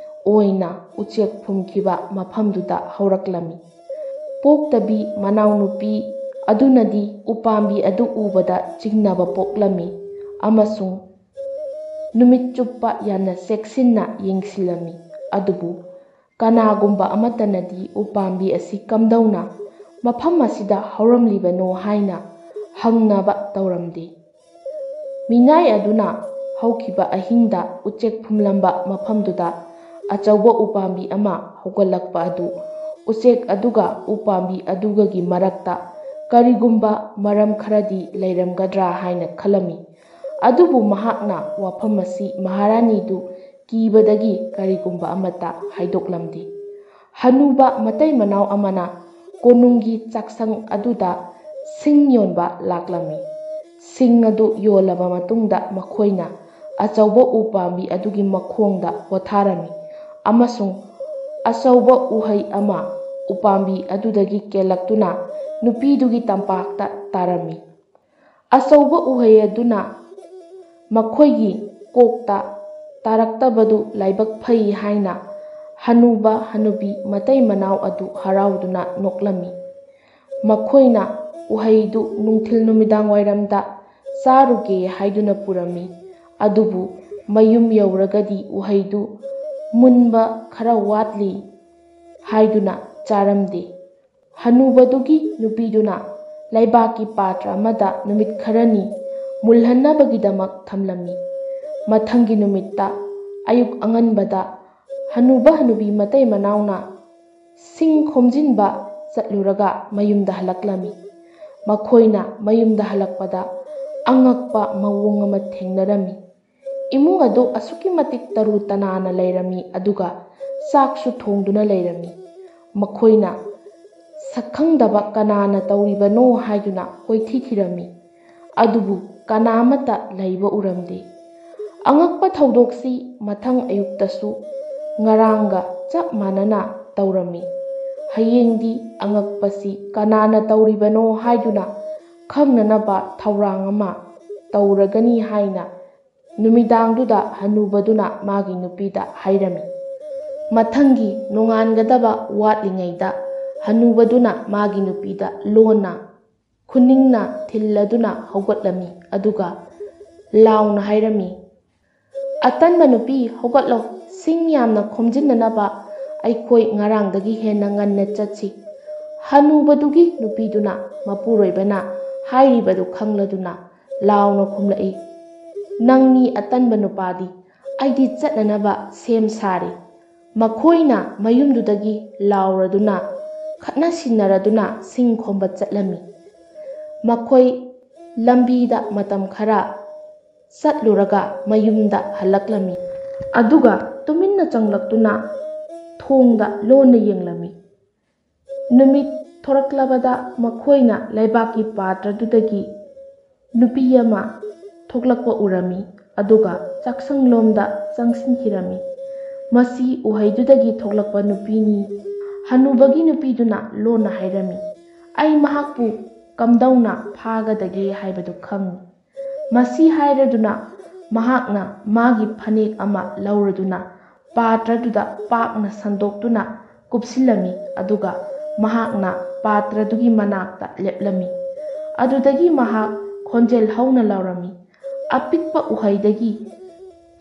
ꯑꯣꯏꯅ ꯎꯆꯦꯛ ꯐꯨꯝꯈꯤꯕ ꯃꯐꯝꯗꯨꯗ ꯍꯧꯔꯛꯂꯝꯃꯤ꯫ ꯄꯣꯛꯇꯕꯤ ꯃꯅꯥꯎꯅꯨꯄꯤ ꯑꯗꯨꯅꯗꯤ ꯎꯄꯥꯝꯕꯤ ꯑꯗꯨ ꯎꯕꯗ ꯆꯤꯡꯅꯕ ꯄꯣꯛꯂꯝꯃꯤ ꯑꯃꯁꯨꯡ ꯅꯨꯃꯤꯠ ꯆꯨꯞꯄ ꯌꯥꯝꯅ ꯆꯦꯛꯁꯤꯟꯅ ꯌꯦꯡꯁꯤꯜꯂꯝꯃꯤ꯫ ꯑꯗꯨꯕꯨ ꯀꯅꯥꯒꯨꯝꯕ ꯑꯃꯠꯇꯅꯗꯤ ꯎꯄꯥꯝꯕꯤ ꯑꯁꯤ ꯀꯝꯗꯧꯅ ꯃꯐꯝ ꯑꯁꯤꯗ ꯍꯧꯔꯝꯂꯤꯕꯅꯣ ꯍꯥꯏꯅ ꯍꯪꯅꯕ ꯇꯧꯔꯝꯗꯦ꯫ ꯃꯤꯅꯥꯏ ꯑꯗꯨꯅ ꯍꯧꯈꯤꯕ ꯑꯍꯤꯡꯗ ꯎꯆꯦꯛ ꯐꯨꯝꯂꯝꯕ ꯃꯐꯝꯗꯨꯗ ꯑꯆꯧꯕ ꯎꯄꯥꯝꯕꯤ ꯑꯃ ꯍꯧꯒꯠꯂꯛꯄ ꯑꯗꯨ ꯎꯆꯦꯛ ꯑꯗꯨꯒ ꯎꯄꯥꯝꯕꯤ ꯑꯗꯨꯒꯒꯤ ꯃꯔꯛꯇ ꯀꯔꯤꯒꯨꯝꯕ ꯃꯔꯝ ꯈꯔꯗꯤ ꯂꯩꯔꯝꯒꯗ꯭ꯔꯥ ꯍꯥꯏꯅ ꯈꯜꯂꯝꯃꯤ꯫ ꯑꯗꯨꯕꯨ ꯃꯍꯥꯛꯅ ꯋꯥꯐꯝ ꯑꯁꯤ ꯃꯍꯥꯔꯥꯅꯤꯗꯨ ꯀꯤꯕꯗꯒꯤ ꯀꯔꯤꯒꯨꯝꯕ ꯑꯃꯠꯇ ꯍꯥꯏꯗꯣꯛꯂꯝꯗꯦ꯫ ꯍꯅꯨꯕ ꯃꯇꯩ ꯃꯅꯥꯎ ꯑꯃꯅ ꯀꯣꯅꯨꯡꯒꯤ ꯆꯥꯛꯁꯪ ꯑꯗꯨꯗ ꯁꯤꯡ ꯌꯣꯟꯕ ꯂꯥꯛꯂꯝꯃꯤ꯫ ꯁꯤꯡ ꯑꯗꯨ ꯌꯣꯜꯂꯕ ꯃꯇꯨꯡꯗ ꯃꯈꯣꯏꯅ ꯑꯆꯧꯕ ꯎꯄꯥꯝꯕꯤ ꯑꯗꯨꯒꯤ ꯃꯈꯣꯡꯗ ꯄꯣꯊꯥꯔꯝꯃꯤ ꯑꯃꯁꯨꯡ ꯑꯆꯧꯕ ꯎꯍꯩ ꯑꯃ ꯎꯄꯥꯝꯕꯤ ꯑꯗꯨꯗꯒꯤ ꯀꯦꯜꯂꯛꯇꯨꯅ ꯅꯨꯄꯤꯗꯨꯒꯤ ꯇꯝꯄꯥꯛꯇ ꯇꯥꯔꯝꯃꯤ꯫ ꯑꯆꯧꯕ ꯎꯍꯩ ꯑꯗꯨꯅ ꯃꯈꯣꯏꯒꯤ ꯀꯣꯛꯇ ꯇꯥꯔꯛꯇꯕꯗꯨ ꯂꯥꯏꯕꯛ ꯐꯩ ꯍꯥꯏꯅ ꯍꯅꯨꯕ ꯍꯅꯨꯕꯤ ꯃꯇꯩ ꯃꯅꯥꯎ ꯑꯗꯨ ꯍꯔꯥꯎꯗꯨꯅ ꯅꯣꯛꯂꯝꯃꯤ꯫ ꯃꯈꯣꯏꯅ ꯎꯍꯩꯗꯨ ꯅꯨꯡꯊꯤꯜ ꯅꯨꯃꯤꯗꯥꯡ ꯋꯥꯏꯔꯝꯗ ꯆꯥꯔꯨꯒꯦ ꯍꯥꯏꯗꯨꯅ ꯄꯨꯔꯝꯃꯤ꯫ ꯑꯗꯨꯕꯨ ꯃꯌꯨꯝ ꯌꯧꯔꯒꯗꯤ ꯎꯍꯩꯗꯨ ꯃꯨꯟꯕ ꯈꯔ ꯋꯥꯠꯂꯤ ꯍꯥꯏꯗꯨꯅ ꯆꯥꯔꯝꯗꯦ꯫ ꯍꯅꯨꯕꯗꯨꯒꯤ ꯅꯨꯄꯤꯗꯨꯅ ꯂꯩꯕꯥꯛꯀꯤ ꯄꯥꯇ꯭ꯔ ꯑꯃꯗ ꯅꯨꯃꯤꯠ ꯈꯔꯅꯤ ꯃꯨꯜꯍꯟꯅꯕꯒꯤꯗꯃꯛ ꯊꯝꯂꯝꯃꯤ꯫ ꯃꯊꯪꯒꯤ ꯅꯨꯃꯤꯠꯇ ꯑꯌꯨꯛ ꯑꯉꯟꯕꯗ ꯍꯅꯨꯕ ꯍꯅꯨꯕꯤ ꯃꯇꯩ ꯃꯅꯥꯎꯅ ꯁꯤꯡ ꯈꯣꯝꯖꯤꯟꯕ ꯆꯠꯂꯨꯔꯒ ꯃꯌꯨꯝꯗ ꯍꯜꯂꯛꯂꯝꯃꯤ꯫ ꯃꯈꯣꯏꯅ ꯃꯌꯨꯝꯗ ꯍꯜꯂꯛꯄꯗ ꯑꯉꯛꯄ ꯃꯑꯣꯡ ꯑꯃ ꯊꯦꯡꯅꯔꯝꯃꯤ꯫ ꯏꯃꯨꯡ ꯑꯗꯨ ꯑꯁꯨꯛꯀꯤ ꯃꯇꯤꯛ ꯇꯔꯨ ꯇꯅꯥꯟꯅ ꯂꯩꯔꯝꯃꯤ, ꯑꯗꯨꯒ ꯆꯥꯛꯁꯨ ꯊꯣꯡꯗꯨꯅ ꯂꯩꯔꯝꯃꯤ꯫ ꯃꯈꯣꯏꯅ ꯁꯛꯈꯪꯗꯕ ꯀꯅꯥꯅ ꯇꯧꯔꯤꯕꯅꯣ ꯍꯥꯏꯗꯨꯅ ꯀꯣꯏꯊꯤ ꯊꯤꯔꯝꯃꯤ, ꯑꯗꯨꯕꯨ ꯀꯅꯥ ꯑꯃꯠꯇ ꯂꯩꯕ ꯎꯔꯝꯗꯦ꯫ ꯑꯉꯛꯄ ꯊꯧꯗꯣꯛꯁꯤ ꯃꯊꯪ ꯑꯌꯨꯛꯇꯁꯨ ꯉꯔꯥꯡꯒ ꯆꯞ ꯃꯥꯟꯅꯅ ꯇꯧꯔꯝꯃꯤ꯫ ꯍꯌꯦꯡꯗꯤ ꯑꯉꯛꯄꯁꯤ ꯀꯅꯥꯅ ꯇꯧꯔꯤꯕꯅꯣ ꯍꯥꯏꯗꯨꯅ ꯈꯪꯅꯅꯕ ꯊꯧꯔꯥꯡ ꯑꯃ ꯇꯧꯔꯒꯅꯤ ꯍꯥꯏꯅ ꯅꯨꯃꯤꯗꯥꯡꯗꯨꯗ ꯍꯅꯨꯕꯗꯨꯅ ꯃꯥꯒꯤ ꯅꯨꯄꯤꯗ ꯍꯥꯏꯔꯝꯃꯤ꯫ ꯃꯊꯪꯒꯤ ꯅꯣꯡꯉꯥꯟꯒꯗꯕ ꯋꯥꯠꯂꯤꯉꯩꯗ ꯍꯅꯨꯕꯗꯨꯅ ꯃꯥꯒꯤ ꯅꯨꯄꯤꯗ ꯂꯣꯟꯅ ꯈꯨꯅꯤꯡꯅ ꯊꯤꯜꯂꯗꯨꯅ ꯍꯧꯒꯠꯂꯝꯃꯤ, ꯑꯗꯨꯒ ꯂꯥꯎꯅ ꯍꯥꯏꯔꯝꯃꯤ, "ꯑꯇꯟꯕ ꯅꯨꯄꯤ, ꯍꯧꯒꯠꯂꯣ, ꯁꯤꯡ ꯌꯥꯝꯅ ꯈꯣꯝꯖꯤꯟꯅꯅꯕ ꯑꯩꯈꯣꯏ ꯉꯔꯥꯡꯗꯒꯤ ꯍꯦꯟꯅ ꯉꯟꯅ ꯆꯠꯁꯤ꯫" ꯍꯅꯨꯕꯗꯨꯒꯤ ꯅꯨꯄꯤꯗꯨꯅ ꯃꯄꯨꯔꯣꯏꯕꯅ ꯍꯥꯏꯔꯤꯕꯗꯨ ꯈꯪꯂꯗꯨꯅ ꯂꯥꯎꯅ ꯈꯨꯝꯂꯛꯏ, "ꯅꯪ ꯃꯤ ꯑꯇꯟꯕ ꯅꯨꯄꯥꯗꯤ, ꯑꯩꯗꯤ ꯆꯠꯅꯅꯕ ꯁꯦꯝ ꯁꯥꯔꯤ꯫" ꯃꯈꯣꯏꯅ ꯃꯌꯨꯝꯗꯨꯗꯒꯤ ꯂꯥꯎꯔꯗꯨꯅ ꯈꯠꯅ ꯁꯤꯟꯅꯔꯗꯨꯅ ꯁꯤꯡ ꯈꯣꯝꯕ ꯆꯠꯂꯝꯃꯤ꯫ ꯃꯈꯣꯏ ꯂꯝꯕꯤꯗ ꯃꯇꯝ ꯈꯔ ꯆꯠꯂꯨꯔꯒ ꯃꯌꯨꯝꯗ ꯍꯜꯂꯛꯂꯝꯃꯤ꯫ ꯑꯗꯨꯒ ꯇꯨꯃꯤꯟꯅ ꯆꯪꯂꯛꯇꯨꯅ ꯊꯣꯡꯗ ꯂꯣꯟꯅ ꯌꯦꯡꯂꯝꯃꯤ꯫ ꯅꯨꯃꯤꯠ ꯊꯣꯔꯛꯂꯕꯗ ꯃꯈꯣꯏꯅ ꯂꯩꯕꯥꯛꯀꯤ ꯄꯥꯇ꯭ꯔꯗꯨꯗꯒꯤ ꯅꯨꯄꯤ ꯑꯃ ꯊꯣꯛꯂꯛꯄ ꯎꯔꯝꯃꯤ, ꯑꯗꯨꯒ ꯆꯥꯛꯁꯪꯂꯣꯝꯗ ꯆꯪꯁꯤꯟꯈꯤꯔꯝꯃꯤ꯫ ꯃꯁꯤ ꯎꯍꯩꯗꯨꯗꯒꯤ ꯊꯣꯛꯂꯛꯄ ꯅꯨꯄꯤꯅꯤ꯫ ꯍꯅꯨꯕꯒꯤ ꯅꯨꯄꯤꯗꯨꯅ ꯂꯣꯟꯅ ꯍꯥꯏꯔꯝꯃꯤ, "ꯑꯩ ꯃꯍꯥꯛꯄꯨ ꯀꯝꯗꯧꯅ ꯐꯥꯒꯗꯒꯦ ꯍꯥꯏꯕꯗꯨ ꯈꯪꯏ꯫" ꯃꯁꯤ ꯍꯥꯏꯔꯗꯨꯅ ꯃꯍꯥꯛꯅ ꯃꯥꯒꯤ ꯐꯅꯦꯛ ꯑꯃ ꯂꯧꯔꯗꯨꯅ ꯄꯥꯇ꯭ꯔꯗꯨꯗ ꯄꯥꯛꯅ ꯁꯟꯗꯣꯛꯇꯨꯅ ꯀꯨꯞꯁꯤꯜꯂꯝꯃꯤ, ꯑꯗꯨꯒ ꯃꯍꯥꯛꯅ ꯄꯥꯇ꯭ꯔꯗꯨꯒꯤ ꯃꯅꯥꯛꯇ ꯂꯦꯞꯂꯝꯃꯤ꯫ ꯑꯗꯨꯗꯒꯤ ꯃꯍꯥꯛ ꯈꯣꯟꯖꯦꯜ ꯍꯧꯅ ꯂꯥꯎꯔꯝꯃꯤ, "ꯑꯄꯤꯛꯄ ꯎꯍꯩꯗꯒꯤ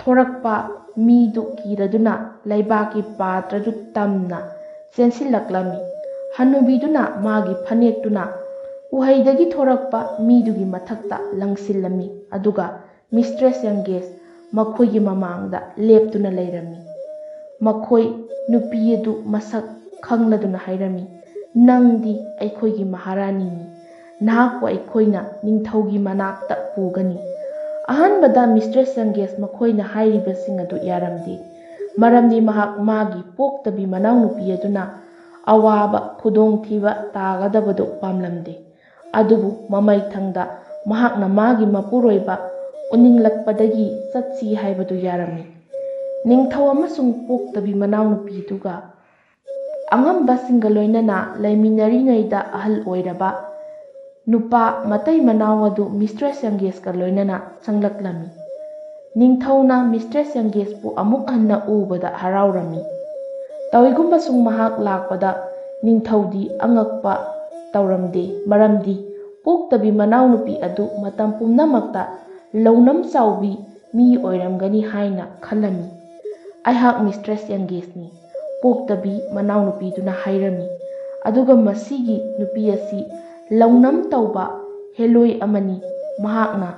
ꯊꯣꯔꯛꯄ ꯃꯤꯗꯨ ꯀꯤꯔꯗꯨꯅ ꯂꯩꯕꯥꯛꯀꯤ ꯄꯥꯇ꯭ꯔꯗꯨ ꯇꯝꯅ ꯆꯦꯟꯁꯤꯜꯂꯛꯂꯝꯃꯤ꯫ ꯍꯅꯨꯕꯤꯗꯨꯅ ꯃꯥꯒꯤ ꯐꯅꯦꯛꯇꯨꯅ ꯎꯍꯩꯗꯒꯤ ꯊꯣꯔꯛꯄ ꯃꯤꯗꯨꯒꯤ ꯃꯊꯛꯇ ꯂꯪꯁꯤꯜꯂꯝꯃꯤ, ꯑꯗꯨꯒ ꯃꯤꯁꯇ꯭ꯔꯦꯁ ꯌꯪꯒꯦꯁ ꯃꯈꯣꯏꯒꯤ ꯃꯃꯥꯡꯗ ꯂꯦꯞꯇꯨꯅ ꯂꯩꯔꯝꯃꯤ꯫ ꯃꯈꯣꯏ ꯅꯨꯄꯤ ꯑꯗꯨ ꯃꯁꯛ ꯈꯪꯂꯗꯨꯅ ꯍꯥꯏꯔꯝꯃꯤ, "ꯅꯪꯗꯤ ꯑꯩꯈꯣꯏꯒꯤ ꯃꯍꯥꯔꯥꯅꯤꯅꯤ꯫ ꯅꯍꯥꯛꯄꯨ ꯑꯩꯈꯣꯏꯅ ꯅꯤꯡꯊꯧꯒꯤ ꯃꯅꯥꯛꯇ ꯄꯨꯒꯅꯤ꯫" ꯑꯍꯥꯟꯕꯗ ꯃꯤꯁꯇ꯭ꯔꯦꯁ ꯌꯪꯒꯦꯁ ꯃꯈꯣꯏꯅ ꯍꯥꯏꯔꯤꯕꯁꯤꯡ ꯑꯗꯨ ꯌꯥꯔꯝꯗꯦ, ꯃꯔꯝꯗꯤ ꯃꯍꯥꯛ ꯃꯥꯒꯤ ꯄꯣꯛꯇꯕꯤ ꯃꯅꯥꯎꯅꯨꯄꯤ ꯑꯗꯨꯅ ꯑꯋꯥꯕ ꯈꯨꯗꯣꯡꯊꯤꯕ ꯇꯥꯒꯗꯕꯗꯨ ꯄꯥꯝꯂꯝꯗꯦ꯫ ꯑꯗꯨꯕꯨ ꯃꯃꯩꯊꯪꯗ ꯃꯍꯥꯛꯅ ꯃꯥꯒꯤ ꯃꯄꯨꯔꯣꯏꯕ ꯎꯅꯤꯡꯂꯛꯄꯗꯒꯤ ꯆꯠꯁꯤ ꯍꯥꯏꯕꯗꯨ ꯌꯥꯔꯝꯃꯤ꯫ ꯅꯤꯡꯊꯧ ꯑꯃꯁꯨꯡ ꯄꯣꯛꯇꯕꯤ ꯃꯅꯥꯎꯅꯨꯄꯤꯗꯨꯒ ꯑꯉꯝꯕꯁꯤꯡꯒ ꯂꯣꯏꯅꯅ ꯂꯩꯃꯤꯟꯅꯔꯤꯉꯩꯗ ꯑꯍꯜ ꯑꯣꯏꯔꯕ ꯅꯨꯄꯥ ꯃꯇꯩ ꯃꯅꯥꯎ ꯑꯗꯨ ꯃꯤꯁꯇ꯭ꯔꯦꯁ ꯌꯪꯒꯦꯁꯀ ꯂꯣꯏꯅꯅ ꯆꯪꯂꯛꯂꯝꯃꯤ꯫ ꯅꯤꯡꯊꯧꯅ ꯃꯤꯁꯇ꯭ꯔꯦꯁ ꯌꯪꯒꯦꯁꯄꯨ ꯑꯃꯨꯛ ꯍꯟꯅ ꯎꯕꯗ ꯍꯔꯥꯎꯔꯝꯃꯤ꯫ ꯇꯧꯏꯒꯨꯝꯕꯁꯨꯡ ꯃꯍꯥꯛ ꯂꯥꯛꯄꯗ ꯅꯤꯡꯊꯧꯗꯤ ꯑꯉꯛꯄ ꯇꯧꯔꯝꯗꯦ, ꯃꯔꯝꯗꯤ ꯄꯣꯛꯇꯕꯤ ꯃꯅꯥꯎꯅꯨꯄꯤ ꯑꯗꯨ ꯃꯇꯝ ꯄꯨꯝꯅꯃꯛꯇ ꯂꯧꯅꯝ ꯆꯥꯎꯕꯤ ꯃꯤ ꯑꯣꯏꯔꯝꯒꯅꯤ ꯍꯥꯏꯅ ꯈꯜꯂꯝꯃꯤ꯫ "ꯑꯩꯍꯥꯛ ꯃꯤꯁꯇ꯭ꯔꯦꯁ ꯌꯪꯒꯦꯁꯅꯤ," ꯄꯣꯛꯇꯕꯤ ꯃꯅꯥꯎꯅꯨꯄꯤꯗꯨꯅ ꯍꯥꯏꯔꯝꯃꯤ꯫ "ꯑꯗꯨꯒ ꯃꯁꯤꯒꯤ ꯅꯨꯄꯤ ꯑꯁꯤ ꯂꯧꯅꯝ ꯇꯧꯕ ꯍꯦꯂꯣꯏ ꯑꯃꯅꯤ꯫ ꯃꯍꯥꯛꯅ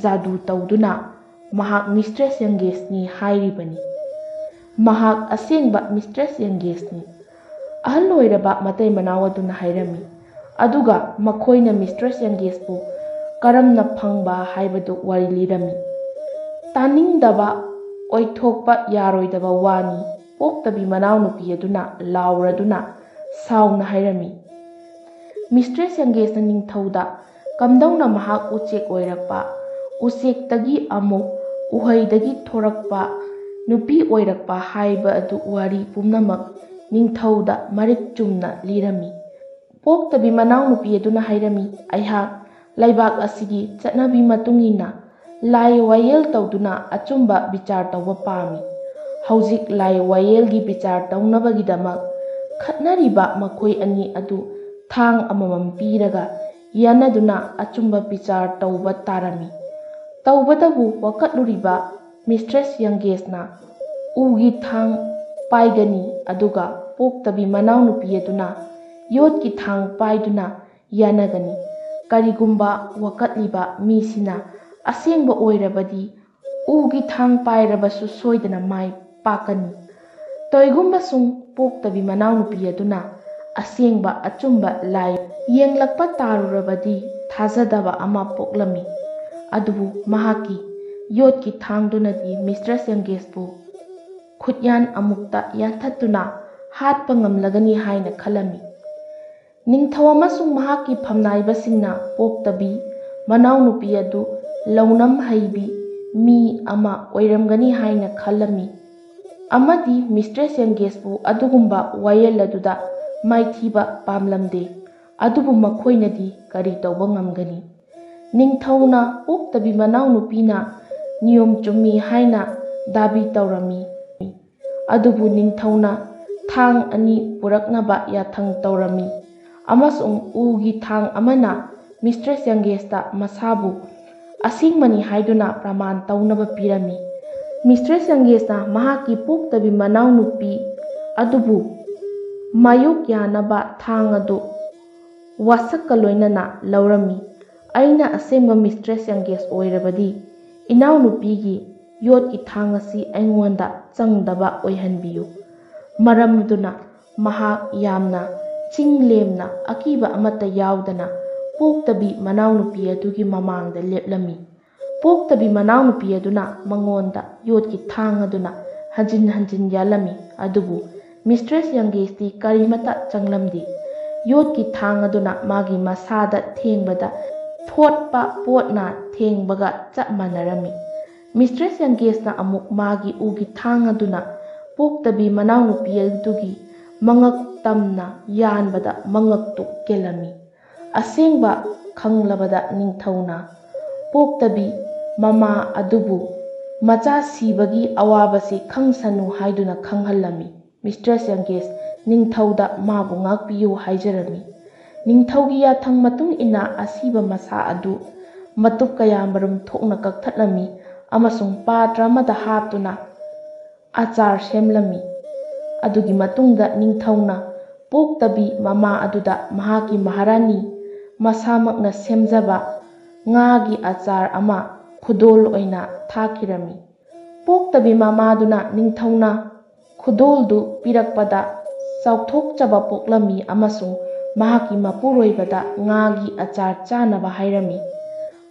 ꯖꯥꯗꯨ ꯇꯧꯗꯨꯅ ꯃꯍꯥꯛ ꯃꯤꯁꯇ꯭ꯔꯦꯁ ꯌꯪꯒꯦꯁꯅꯤ ꯍꯥꯏꯔꯤꯕꯅꯤ꯫ ꯃꯍꯥꯛ ꯑꯁꯦꯡꯕ ꯃꯤꯁꯇ꯭ꯔꯦꯁ ꯌꯪꯒꯦꯁꯅꯤ," ꯑꯍꯜ ꯑꯣꯏꯔꯕ ꯃꯇꯩ ꯃꯅꯥꯎ ꯑꯗꯨꯅ ꯍꯥꯏꯔꯝꯃꯤ꯫ ꯑꯗꯨꯒ ꯃꯈꯣꯏꯅ ꯃꯤꯁꯇ꯭ꯔꯦꯁ ꯌꯪꯒꯦꯁꯄꯨ ꯀꯔꯝꯅ ꯐꯪꯕ ꯍꯥꯏꯕꯗꯨ ꯋꯥꯔꯤ ꯂꯤꯔꯝꯃꯤ꯫ "ꯇꯥꯅꯤꯡꯗꯕ, ꯑꯣꯏꯊꯣꯛꯄ ꯌꯥꯔꯣꯏꯗꯕ ꯋꯥꯅꯤ," ꯄꯣꯛꯇꯕꯤ ꯃꯅꯥꯎꯅꯨꯄꯤ ꯑꯗꯨꯅ ꯂꯥꯎꯔꯗꯨꯅ ꯁꯥꯎꯅ ꯍꯥꯏꯔꯝꯃꯤ꯫ ꯃꯤꯁꯇ꯭ꯔꯦꯁ ꯌꯪꯒꯦꯁꯅ ꯅꯤꯡꯊꯧꯗ ꯀꯝꯗꯧꯅ ꯃꯍꯥꯛ ꯎꯆꯦꯛ ꯑꯣꯏꯔꯛꯄ, ꯎꯆꯦꯛꯇꯒꯤ ꯑꯃꯨꯛ ꯎꯍꯩꯗꯒꯤ ꯊꯣꯔꯛꯄ ꯅꯨꯄꯤ ꯑꯣꯏꯔꯛꯄ ꯍꯥꯏꯕ ꯑꯗꯨ ꯋꯥꯔꯤ ꯄꯨꯝꯅꯃꯛ ꯅꯤꯡꯊꯧꯗ ꯃꯔꯤꯛ ꯆꯨꯝꯅ ꯂꯤꯔꯝꯃꯤ꯫ ꯄꯣꯛꯇꯕꯤ ꯃꯅꯥꯎꯅꯨꯄꯤ ꯑꯗꯨꯅ ꯍꯥꯏꯔꯝꯃꯤ, "ꯑꯩꯍꯥꯛ ꯂꯩꯕꯥꯛ ꯑꯁꯤꯒꯤ ꯆꯠꯅꯕꯤ ꯃꯇꯨꯡ ꯏꯟꯅ ꯂꯥꯏ ꯋꯥꯌꯦꯜ ꯇꯧꯗꯨꯅ ꯑꯆꯨꯝꯕ ꯕꯤꯆꯥꯔ ꯇꯧꯕ ꯄꯥꯝꯃꯤ꯫ ꯍꯧꯖꯤꯛ ꯂꯥꯏ ꯋꯥꯌꯦꯜꯒꯤ ꯕꯤꯆꯥꯔ ꯇꯧꯅꯕꯒꯤꯗꯃꯛ ꯈꯠꯅꯔꯤꯕ ꯃꯈꯣꯏ ꯑꯅꯤ ꯑꯗꯨ ꯊꯥꯡ ꯑꯃꯃꯝ ꯄꯤꯔꯒ ꯌꯥꯅꯗꯨꯅ ꯑꯆꯨꯝꯕ ꯕꯤꯆꯥꯔ ꯇꯧꯕ ꯇꯥꯔꯝꯃꯤ꯫ ꯇꯧꯕꯇꯕꯨ ꯋꯥꯀꯠꯂꯨꯔꯤꯕ ꯃꯤꯁꯇ꯭ꯔꯦꯁ ꯌꯪꯒꯦꯁꯅ ꯎꯒꯤ ꯊꯥꯡ ꯄꯥꯏꯒꯅꯤ, ꯑꯗꯨꯒ ꯄꯣꯛꯇꯕꯤ ꯃꯅꯥꯎꯅꯨꯄꯤ ꯑꯗꯨꯅ ꯌꯣꯠꯀꯤ ꯊꯥꯡ ꯄꯥꯏꯗꯨꯅ ꯌꯥꯅꯒꯅꯤ꯫ ꯀꯔꯤꯒꯨꯝꯕ ꯋꯥꯀꯠꯂꯤꯕ ꯃꯤꯁꯤꯅ ꯑꯁꯦꯡꯕ ꯑꯣꯏꯔꯕꯗꯤ, ꯎꯒꯤ ꯊꯥꯡ ꯄꯥꯏꯔꯕꯁꯨ ꯁꯣꯏꯗꯅ ꯃꯥꯏ ꯄꯥꯛꯀꯅꯤ꯫ ꯇꯣꯏꯒꯨꯝꯕꯁꯨꯡ ꯄꯣꯛꯇꯕꯤ ꯃꯅꯥꯎꯅꯨꯄꯤ ꯑꯗꯨꯅ ꯑꯁꯦꯡꯕ ꯑꯆꯨꯝꯕ ꯂꯥꯏ ꯌꯦꯡꯂꯛꯄ ꯇꯥꯔꯨꯔꯕꯗꯤ ꯊꯥꯖꯗꯕ ꯑꯃ ꯄꯣꯛꯂꯝꯃꯤ꯫ ꯑꯗꯨꯕꯨ ꯃꯍꯥꯛꯀꯤ ꯌꯣꯠꯀꯤ ꯊꯥꯡꯗꯨꯅꯗꯤ ꯃꯤꯁꯇ꯭ꯔꯦꯁ ꯌꯪꯒꯦꯁꯄꯨ ꯈꯨꯠꯌꯥꯟ ꯑꯃꯨꯛꯇ ꯌꯥꯟꯊꯠꯇꯨꯅ ꯍꯥꯠꯄ ꯉꯝꯂꯒꯅꯤ ꯍꯥꯏꯅ ꯈꯜꯂꯝꯃꯤ꯫ ꯅꯤꯡꯊꯧ ꯑꯃꯁꯨꯡ ꯃꯍꯥꯛꯀꯤ ꯐꯝꯅꯥꯏꯕꯁꯤꯡꯅ ꯄꯣꯛꯇꯕꯤ ꯃꯅꯥꯎꯅꯨꯄꯤ ꯑꯗꯨ ꯂꯧꯅꯝ ꯍꯩꯕꯤ ꯃꯤ ꯑꯃ ꯑꯣꯏꯔꯝꯒꯅꯤ ꯍꯥꯏꯅ ꯈꯜꯂꯝꯃꯤ, ꯑꯃꯗꯤ ꯃꯤꯁꯇ꯭ꯔꯦꯁ ꯌꯪꯒꯦꯁꯄꯨ ꯑꯗꯨꯒꯨꯝꯕ ꯋꯥꯌꯦꯜ ꯑꯗꯨꯗ ꯃꯥꯏꯊꯤꯕ ꯄꯥꯝꯂꯝꯗꯦ꯫ ꯑꯗꯨꯕꯨ ꯃꯈꯣꯏꯅꯗꯤ ꯀꯔꯤ ꯇꯧꯕ ꯉꯝꯒꯅꯤ? ꯅꯤꯡꯊꯧꯅ ꯄꯣꯛꯇꯕꯤ ꯃꯅꯥꯎꯅꯨꯄꯤꯅ ꯅꯤꯌꯣꯝ ꯆꯨꯝꯃꯤ ꯍꯥꯏꯅ ꯗꯥꯕꯤ ꯇꯧꯔꯝꯃꯤ꯫ ꯑꯗꯨꯕꯨ ꯅꯤꯡꯊꯧꯅ ꯊꯥꯡ ꯑꯅꯤ ꯄꯨꯔꯛꯅꯕ ꯌꯥꯊꯪ ꯇꯧꯔꯝꯃꯤ, ꯑꯃꯁꯨꯡ ꯎꯒꯤ ꯊꯥꯡ ꯑꯃꯅ ꯃꯤꯁꯇ꯭ꯔꯦꯁ ꯌꯪꯒꯦꯁꯇ ꯃꯁꯥꯕꯨ ꯑꯁꯦꯡꯕꯅꯤ ꯍꯥꯏꯗꯨꯅ ꯄ꯭ꯔꯃꯥꯟ ꯇꯧꯅꯕ ꯄꯤꯔꯝꯃꯤ꯫ ꯃꯤꯁꯇ꯭ꯔꯦꯁ ꯌꯪꯒꯦꯁꯅ ꯃꯍꯥꯛꯀꯤ ꯄꯣꯛꯇꯕꯤ ꯃꯅꯥꯎꯅꯨꯄꯤ ꯑꯗꯨꯕꯨ ꯃꯥꯌꯣꯛ ꯌꯥꯅꯕ ꯊꯥꯡ ꯑꯗꯨ ꯋꯥꯁꯛꯀ ꯂꯣꯏꯅꯅ ꯂꯧꯔꯝꯃꯤ꯫ "ꯑꯩꯅ ꯑꯁꯦꯡꯕ ꯃꯤꯁꯇ꯭ꯔꯦꯁ ꯌꯪꯒꯦꯁ ꯑꯣꯏꯔꯕꯗꯤ, ꯏꯅꯥꯎꯅꯨꯄꯤꯒꯤ ꯌꯣꯠꯀꯤ ꯊꯥꯡ ꯑꯁꯤ ꯑꯩꯉꯣꯟꯗ ꯆꯪꯗꯕ ꯑꯣꯏꯍꯟꯕꯤꯌꯨ꯫" ꯃꯔꯝ ꯑꯗꯨꯅ ꯃꯍꯥꯛ ꯌꯥꯝꯅ ꯆꯤꯡ ꯂꯦꯝꯅ, ꯑꯀꯤꯕ ꯑꯃꯠꯇ ꯌꯥꯎꯗꯅ ꯄꯣꯛꯇꯕꯤ ꯃꯅꯥꯎꯅꯨꯄꯤ ꯑꯗꯨꯒꯤ ꯃꯃꯥꯡꯗ ꯂꯦꯞꯂꯝꯃꯤ꯫ ꯄꯣꯛꯇꯕꯤ ꯃꯅꯥꯎꯅꯨꯄꯤ ꯑꯗꯨꯅ ꯃꯉꯣꯟꯗ ꯌꯣꯠꯀꯤ ꯊꯥꯡ ꯑꯗꯨꯅ ꯍꯟꯖꯤꯟ ꯍꯟꯖꯤꯟ ꯌꯥꯜꯂꯝꯃꯤ, ꯑꯗꯨꯕꯨ ꯃꯤꯁꯇ꯭ꯔꯦꯁ ꯌꯪꯒꯦꯁꯇꯤ ꯀꯔꯤꯃꯠꯇ ꯆꯪꯂꯝꯗꯦ꯫ ꯌꯣꯠꯀꯤ ꯊꯥꯡ ꯑꯗꯨꯅ ꯃꯥꯒꯤ ꯃꯁꯥꯗ ꯊꯦꯡꯕꯗ ꯊꯣꯠꯄ ꯄꯣꯠꯅ ꯊꯦꯡꯕꯒ ꯆꯞ ꯃꯥꯟꯅꯔꯝꯃꯤ꯫ ꯃꯤꯁꯇ꯭ꯔꯦꯁ ꯌꯪꯒꯦꯁꯅ ꯑꯃꯨꯛ ꯃꯥꯒꯤ ꯎꯒꯤ ꯊꯥꯡ ꯑꯗꯨꯅ ꯄꯣꯛꯇꯕꯤ ꯃꯅꯥꯎꯅꯨꯄꯤ ꯑꯗꯨꯒꯤ ꯃꯉꯛ ꯇꯝꯅ ꯌꯥꯟꯕꯗ ꯃꯉꯛꯇꯨ ꯀꯦꯜꯂꯝꯃꯤ꯫ ꯑꯁꯦꯡꯕ ꯈꯪꯂꯕꯗ ꯅꯤꯡꯊꯧꯅ ꯄꯣꯛꯇꯕꯤ ꯃꯃꯥ ꯑꯗꯨꯕꯨ ꯃꯆꯥ ꯁꯤꯕꯒꯤ ꯑꯋꯥꯕꯁꯤ ꯈꯪꯁꯅꯨ ꯍꯥꯏꯗꯨꯅ ꯈꯪꯍꯜꯂꯝꯃꯤ꯫ ꯃꯤꯁꯇ꯭ꯔꯦꯁ ꯌꯪꯒꯦꯁ, ꯅꯤꯡꯊꯧꯗ ꯃꯥꯕꯨ ꯉꯥꯛꯄꯤꯌꯨ ꯍꯥꯏꯖꯔꯝꯃꯤ꯫ ꯅꯤꯡꯊꯧꯒꯤ ꯌꯥꯊꯪ ꯃꯇꯨꯡ ꯏꯟꯅ ꯑꯁꯤꯕ ꯃꯁꯥ ꯑꯗꯨ ꯃꯇꯨꯞ ꯀꯌꯥꯃꯔꯨꯝ ꯊꯣꯛꯅ ꯀꯛꯊꯠꯂꯝꯃꯤ꯫ ꯑꯃꯁꯨꯡ ꯄꯥꯇ꯭ꯔ ꯑꯃꯗ ꯍꯥꯞꯇꯨꯅ ꯑꯆꯥꯔ ꯁꯦꯝꯂꯝꯃꯤ꯫ ꯑꯗꯨꯒꯤ ꯃꯇꯨꯡꯗ ꯅꯤꯡꯊꯧꯅ ꯄꯣꯛꯇꯕꯤ ꯃꯃꯥ ꯑꯗꯨꯗ ꯃꯍꯥꯛꯀꯤ ꯃꯍꯥꯔꯥꯅꯤ ꯃꯁꯥꯃꯛꯅ ꯁꯦꯝꯖꯕ ꯉꯥꯒꯤ ꯑꯆꯥꯔ ꯑꯃ ꯈꯨꯗꯣꯜ ꯑꯣꯏꯅ ꯊꯥꯈꯤꯔꯝꯃꯤ꯫ ꯄꯣꯛꯇꯕꯤ ꯃꯃꯥꯗꯨꯅ ꯅꯤꯡꯊꯧꯅ ꯈꯨꯗꯣꯜꯗꯨ ꯄꯤꯔꯛꯄꯗ ꯆꯥꯎꯊꯣꯛꯆꯕ ꯄꯣꯛꯂꯝꯃꯤ ꯑꯃꯁꯨꯡ ꯃꯍꯥꯛꯀꯤ ꯃꯄꯨꯔꯣꯏꯕꯗ ꯉꯥꯒꯤ ꯑꯆꯥꯔ ꯆꯥꯅꯕ ꯍꯥꯏꯔꯝꯃꯤ꯫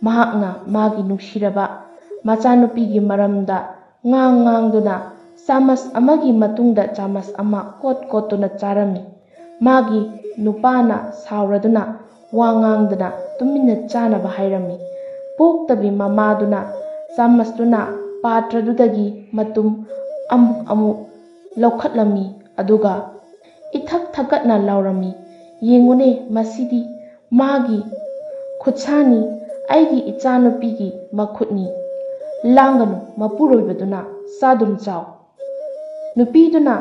ꯃꯍꯥꯛꯅ ꯃꯥꯒꯤ ꯅꯨꯡꯁꯤꯔꯕ ꯃꯆꯥꯅꯨꯄꯤꯒꯤ ꯃꯔꯝꯗ ꯉꯥꯡ ꯉꯥꯡꯗꯨꯅ ꯆꯥꯃꯁ ꯑꯃꯒꯤ ꯃꯇꯨꯡꯗ ꯆꯥꯃꯁ ꯑꯃ ꯀꯣꯠ ꯀꯣꯠꯇꯨꯅ ꯆꯥꯔꯝꯃꯤ꯫ ꯃꯥꯒꯤ ꯅꯨꯄꯥꯅ ꯁꯥꯎꯔꯗꯨꯅ ꯋꯥ ꯉꯥꯡꯗꯅ ꯇꯨꯃꯤꯟꯅ ꯆꯥꯅꯕ ꯍꯥꯏꯔꯝꯃꯤ꯫ ꯄꯣꯛꯇꯕꯤ ꯃꯃꯥꯗꯨꯅ ꯆꯥꯃꯁꯇꯨꯅ ꯄꯥꯇ꯭ꯔꯗꯨꯗꯒꯤ ꯃꯇꯨꯝ ꯑꯃꯨꯛ ꯑꯃꯨꯛ ꯂꯧꯈꯠꯂꯝꯃꯤ, ꯑꯗꯨꯒ ꯏꯊꯛ ꯊꯛꯀꯠꯅ ꯂꯥꯎꯔꯝꯃꯤ, "ꯌꯦꯡꯉꯨꯅꯦ, ꯃꯁꯤꯗꯤ ꯃꯥꯒꯤ ꯈꯨꯠꯁꯥꯅꯤ, ꯑꯩꯒꯤ ꯏꯆꯥꯅꯨꯄꯤꯒꯤ ꯃꯈꯨꯠꯅꯤ꯫ ꯂꯥꯡꯒꯅꯨ, ꯃꯄꯨꯔꯣꯏꯕꯗꯨꯅ ꯆꯥꯗꯨꯝ ꯆꯥꯎ"꯫ ꯅꯨꯄꯤꯗꯨꯅ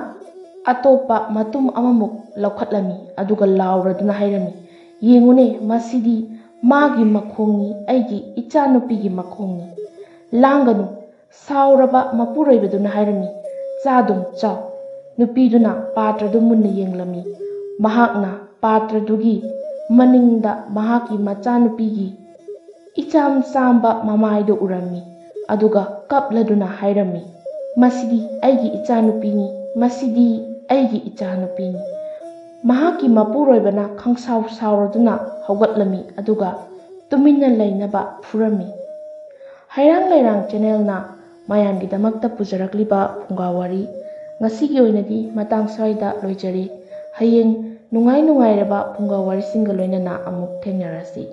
ꯑꯇꯣꯞꯄ ꯃꯇꯨꯝ ꯑꯃꯃꯨꯛ ꯂꯧꯈꯠꯂꯝꯃꯤ, ꯑꯗꯨꯒ ꯂꯥꯎꯔꯗꯨꯅ ꯍꯥꯏꯔꯝꯃꯤ, "ꯌꯦꯡꯉꯨꯅꯦ, ꯃꯁꯤꯗꯤ ꯃꯥꯒꯤ ꯃꯈꯣꯡꯅꯤ, ꯑꯩꯒꯤ ꯏꯆꯥꯅꯨꯄꯤꯒꯤ ꯃꯈꯣꯡꯅꯤ꯫ ꯂꯥꯡꯒꯅꯨ"꯫ ꯁꯥꯎꯔꯕ ꯃꯄꯨꯔꯣꯏꯕꯗꯨꯅ ꯍꯥꯏꯔꯝꯃꯤ, "ꯆꯥꯗꯨꯝ ꯆꯥꯎ"꯫ ꯅꯨꯄꯤꯗꯨꯅ ꯄꯥꯇ꯭ꯔꯗꯨ ꯃꯨꯟꯅ ꯌꯦꯡꯂꯝꯃꯤ꯫ ꯃꯍꯥꯛꯅ ꯄꯥꯇ꯭ꯔꯗꯨꯒꯤ ꯃꯅꯤꯡꯗ ꯃꯍꯥꯛꯀꯤ ꯃꯆꯥꯅꯨꯄꯤꯒꯤ ꯏꯆꯥꯝ ꯆꯥꯝꯕ ꯃꯃꯥꯏꯗꯨ ꯎꯔꯝꯃꯤ, ꯑꯗꯨꯒ ꯀꯞꯂꯗꯨꯅ ꯍꯥꯏꯔꯝꯃꯤ, "ꯃꯁꯤꯗꯤ ꯑꯩꯒꯤ ꯏꯆꯥꯅꯨꯄꯤꯅꯤ, ꯃꯁꯤꯗꯤ ꯑꯩꯒꯤ ꯏꯆꯥꯅꯨꯄꯤꯅꯤ"꯫ ꯃꯍꯥꯛꯀꯤ ꯃꯄꯨꯔꯣꯏꯕꯅ ꯈꯪꯁꯥꯎ ꯁꯥꯎꯔꯗꯨꯅ ꯍꯧꯒꯠꯂꯝꯃꯤ, ꯑꯗꯨꯒ ꯇꯨꯃꯤꯟꯅ ꯂꯩꯅꯕ ꯐꯨꯔꯝꯃꯤ꯫ ꯍꯩꯔꯥꯡ ꯂꯩꯔꯥꯡ ꯆꯦꯅꯦꯜꯅ ꯃꯌꯥꯝꯒꯤꯗꯃꯛꯇ ꯄꯨꯖꯔꯛꯂꯤꯕ ꯐꯨꯡꯒꯥ ꯋꯥꯔꯤ ꯉꯁꯤꯒꯤ ꯑꯣꯏꯅꯗꯤ ꯃꯇꯥꯡ ꯁ꯭ꯋꯥꯏꯗ ꯂꯣꯏꯖꯔꯦ꯫ ꯍꯌꯦꯡ ꯅꯨꯡꯉꯥꯏ ꯅꯨꯡꯉꯥꯏꯔꯕ ꯐꯨꯡꯒꯥ ꯋꯥꯔꯤꯁꯤꯡꯒ ꯂꯣꯏꯅꯅ ꯑꯃꯨꯛ ꯊꯦꯡꯅꯔꯁꯤ꯫